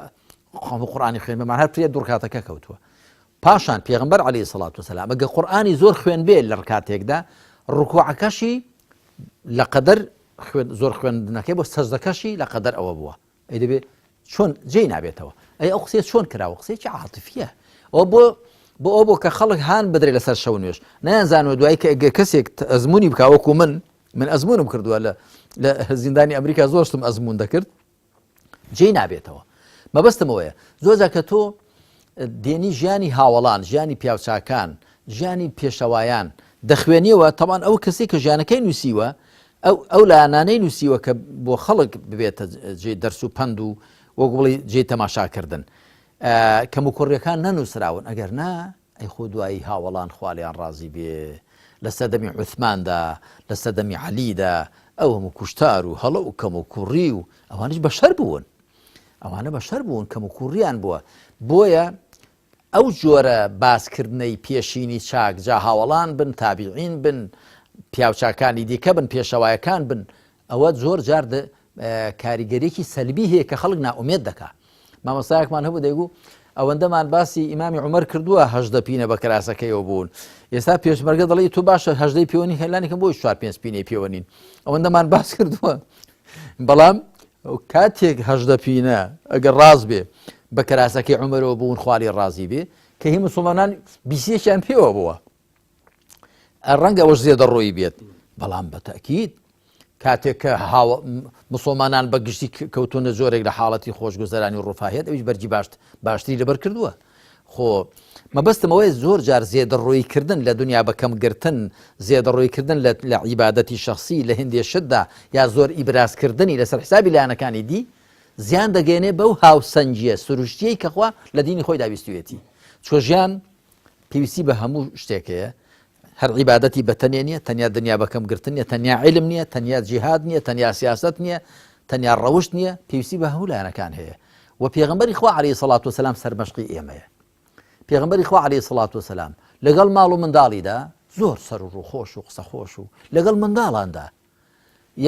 هەموو قورئانی خوێن بەمان هەر پرێ دوو ڕکاتەکە کەوتووە پاشان پێغەمبەر عەلەیهی سەڵات وسلام ئەگەر قورئانی زۆر خوێن بێ لە ڕکاتێکدا. ڕکوعەکەشی لە قەدەر زۆر خوێندنەکەی بۆ سەجدەکەشی لە قەدەر ئەوە بووە ئەی دەبێ چۆن جێی نابێتەوە ئەی ئەو قسەیە چۆن کراوە قسەیەکی عاتفیە ئەو بۆ بۆ ئەو بۆ کە خەڵک هان بدرێت لەسەر شەو نوێژ نەیانزانوە دوای کە کەسێک ئەزمموی بکە وەکو من من ئەزمونم کردووە لە لە زیندانی ئەمریکا زۆر شتم ئەزمون دەکرد جێی نابێتەوە مەبەستم ئەوەیە زۆر کە تۆ دێنی ژیانی هاوەڵان ژیانی پیاوچاکان ژیانی پێشەوایان دەخوێنیەوە تەوان ئەو کەسی کە ژیانەکەی نووسیوە ئەو ئەو لایەنانەی نووسیوە کە بۆ خەڵک ببێتە جێ دەرس و پەند و وەک بڵێ جێ تەماشاکردن کەموکوڕیەکان نەنووسراون ئەگەر نا ئەی خۆ دوایی هاوەڵان خوا لێیان ڕازی بێ لە سەردەمی عوثماندا لە سەردەمی عەلیدا ئەو هەموو کوشتار و هەڵە و کەموکوڕی و ئەوانیش بەشەر بوون ئەوانە بەشەر بوون کەموکوڕیان بووە بۆیە ئەو جۆرە باسکردنەی پێشینی چاک جا هاوەڵان بن تابیعین بن پیاوچاکانی دیکە بن پێشەوایەکان بن ئەوە زۆر جار کاریگەریی سەلبی هەیە کە خەڵک نائومێد دەکا مامۆستایەکمان هەبوو دەیگوو ئەوەندەمان باسی ئیمامی عومەر کردووە هەژدە پینە بە کراسەکەیەوە بوون ئێستا پێشمەرگە دەڵی تو باشە هەژدەی پێوەنی هێلانێکم بۆی چوار پێنج پینەی پێوەنین ئەوەندەمان باس کردووە بەڵام کاتێک هەژدە پینە ئەگەر ڕاست بێ بە کەراسەکەی عمرەوە بوون خوالی ڕازی بێ کە هی مسلمانان بیسێکیان پێوە بووە ڕەنگە ئەوەش زێدەڕۆیی بێت بەڵام بە تەکیید کاتێک کە مسلمانان بە گشتی کەوتونە جۆرێک لە حاڵەتی خۆشگوزەرانی و ڕفاهیت ئەویش بەرگی باشت باشتری لەبەر کردووە خۆ مەبەستم ئەوەیە زۆر جار زێدەڕۆیی کردن لە دنیا بەکەم گرتن زێدەڕۆی کردن لە عیبادەتی شخصی لە هندێ شتدا یا زۆر ئیبرازکردنی لەسەر حسابی لایەنەکانی دی زیان دەگەێنێ بەو هاوسەنگیە سروشتیەی کەخوا لە دینی خۆیدا ویستویەتی چۆ ژیان پێویستی بە هەموو شتێک هەیە هەر عیبادەتی بە تەنێ نییە تەنیا دنیا بەکەم گرتن نیە تەنیا علم نییە تەنیا جیهاد نییە تەنیا سیاست نییە تەنیا ڕەوشت نییە پێویستی بە هەموو لایەنەکان هەیە و پێغمبەری خوا عەلەیهی سەڵات وسلام سەرمەشقی ئێمەیە پێغمبەری خوا عەلەیهی سەڵات وسلام لەگەڵ ماڵ و منداڵیدا زۆر سەر و ڕووخۆش و قسە خۆش و لەگەڵ منداڵاندا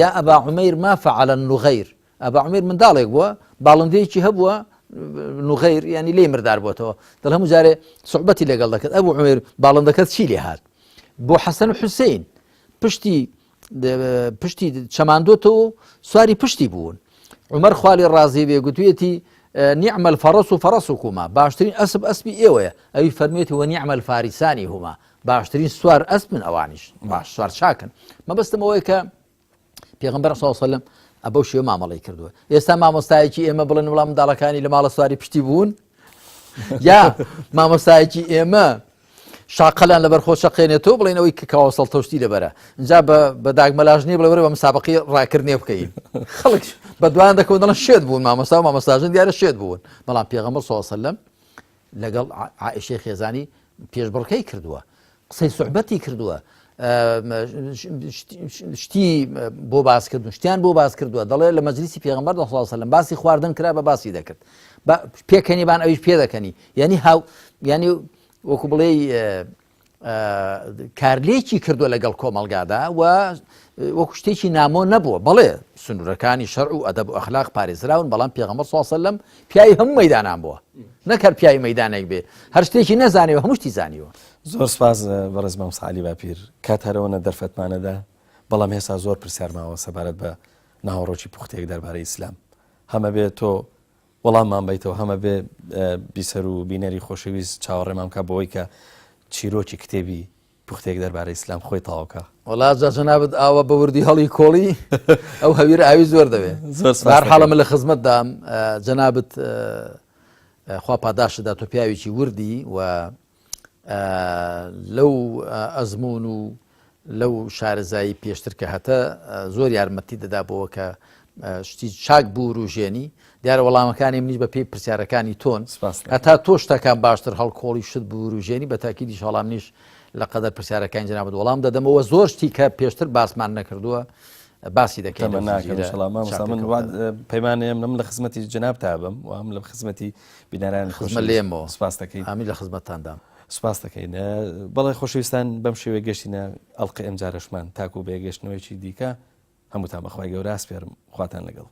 یا ئەبا عومەیر ما فعل النغیر ئەبا عومەیر منداڵێک بووە باڵندەیەکی هەبووە نغیر ینی لێی مردار بۆتەوە دڵ هەموو جارێ سوعبەتی لەگەڵ دەکرد ئەبوو عومەیر باڵندەکەت چی لێ هات بۆ حەسەن و حوسین پشتی پشتی چەماندۆتەوە و سواری پشتی بوون عمر خوالی ڕازی بێ گوتوێتی نعم الفرس و فرسكما باشترین ئەسب ئەسپی ئێوەیە ئەوی فەرمێتی وە نعم الفارسانی هما باشترین سوار ئەسپن ئەوانیش باش سوار چاکن مەبەستم ئەوەیە کە پێغمبەر صلی الله علیه وسلم ئەبەو شێوە مامەڵەی کردووە ئێستا مامۆستایەکی ئێمە بڵێن وڵام منداڵەکانی لە ماڵە سواری پشتی بوون یا مامۆستایەکی ئێمە شاقەلان لەبەر خۆ شەقێنێتەوە بڵێن ئەوەی کە کاوە سەڵتەشتی لەبەرە اینجا بە داگمەلاژنی بڵێ وەرە بە مسابقی ڕاکردنێ بکەین خەڵک بە دوان دەکەون دەڵێن شێت بوون مامۆستا و مامۆستاژن دیارە شێت بوون بەڵام پێغەمبەر صلی الله علیه وسلم لەگەڵ عائیشەی خێزانی پێشبڕکەی کردووە قسەی سوحبەتی کردووە شتی بۆ باس کردن شتیان بۆ باس کردووە دەڵێ لە مەجلیسی پێغمبەر دەسەلم باسی خواردن کرا بە باسی دەکرد پێکەنی بان ئەویش پێدەکەنی یعنی هاو یعنی وەکو بڵێ کارلێکی کردووە لەگەڵ کۆمەڵگادا و وەکو شتێکی نامۆ نەبووە بەڵێ سنوورەکانی شەرع و ئەدەب و ئەخلاق پارێزراون بەڵام پێغەمبەر صلی الله علیه و سلم پیاوی هەموو مەیدانان بووە نەک هەر پیاوی مەیدانێک بێ هەر شتێکی نەزانیوە هەموو شتی زانیوە. زۆر سپاس بەڕێز مامۆستا عەلی باپیر کات هەرەوەنە دەرفەتمانەدا بەڵام هێستا زۆر پرسیار ماوە سەبارەت بە ناوەڕۆکی پوختێک دەربارەی ئیسلام هەمە بێ تۆ وەڵاممان بەیتەوە هەمە بێ بیسەر و بینەری خۆشەویست چاوەڕێمان بکە بۆی کە چیرۆکی کتێبی پوختێک دەربارەی ئیسلام خۆی تەواو کە. وەڵا جا جەنابت ئاوا بە وردی هەڵی کۆڵی ئەو هەویرە ئاوی زۆر دەوێ زۆر سپاس بەهەر حاڵە من لە خزمەتدام جەنابت خوا پاداشتدا تۆ پیاوێکی وردی و لەو ئەزموون و لەو شارەزایی پێشتر کە هەتە زۆر یارمەتی دەدا بۆوە کە شتی چاک بوروژێنی دیارە وەڵامەکانی منیش بە پێی پرسیارەکانی تۆن هەتا تۆ شتەکان باشتر هەڵکۆڵی شت بوروژێنی بە تاکیدیش هەڵام منیش لە قەدەر پرسیارەکانی جنابت وەڵام دەدەمەوە زۆر شتی کە پێشتر باسمان نەکردووە باسی دەکەین پەیمانەیەم من لە خزمەتی جناب تا بم و هەم لە خزمەتی بینەران خزمە لێمەوە سپاس دەکەین ئامی لە خزمەتتاندام سپاس دەکەین بەڵێ خۆشەویستان بەم شێوەیە گەشتینە ئەڵقەی ئەمجارەشمان تاکو بە یەکگەشتنەوەیەکی دیکە هەمووتان بەخوای گەورە ئەسپێرم خواتان لەگەڵ.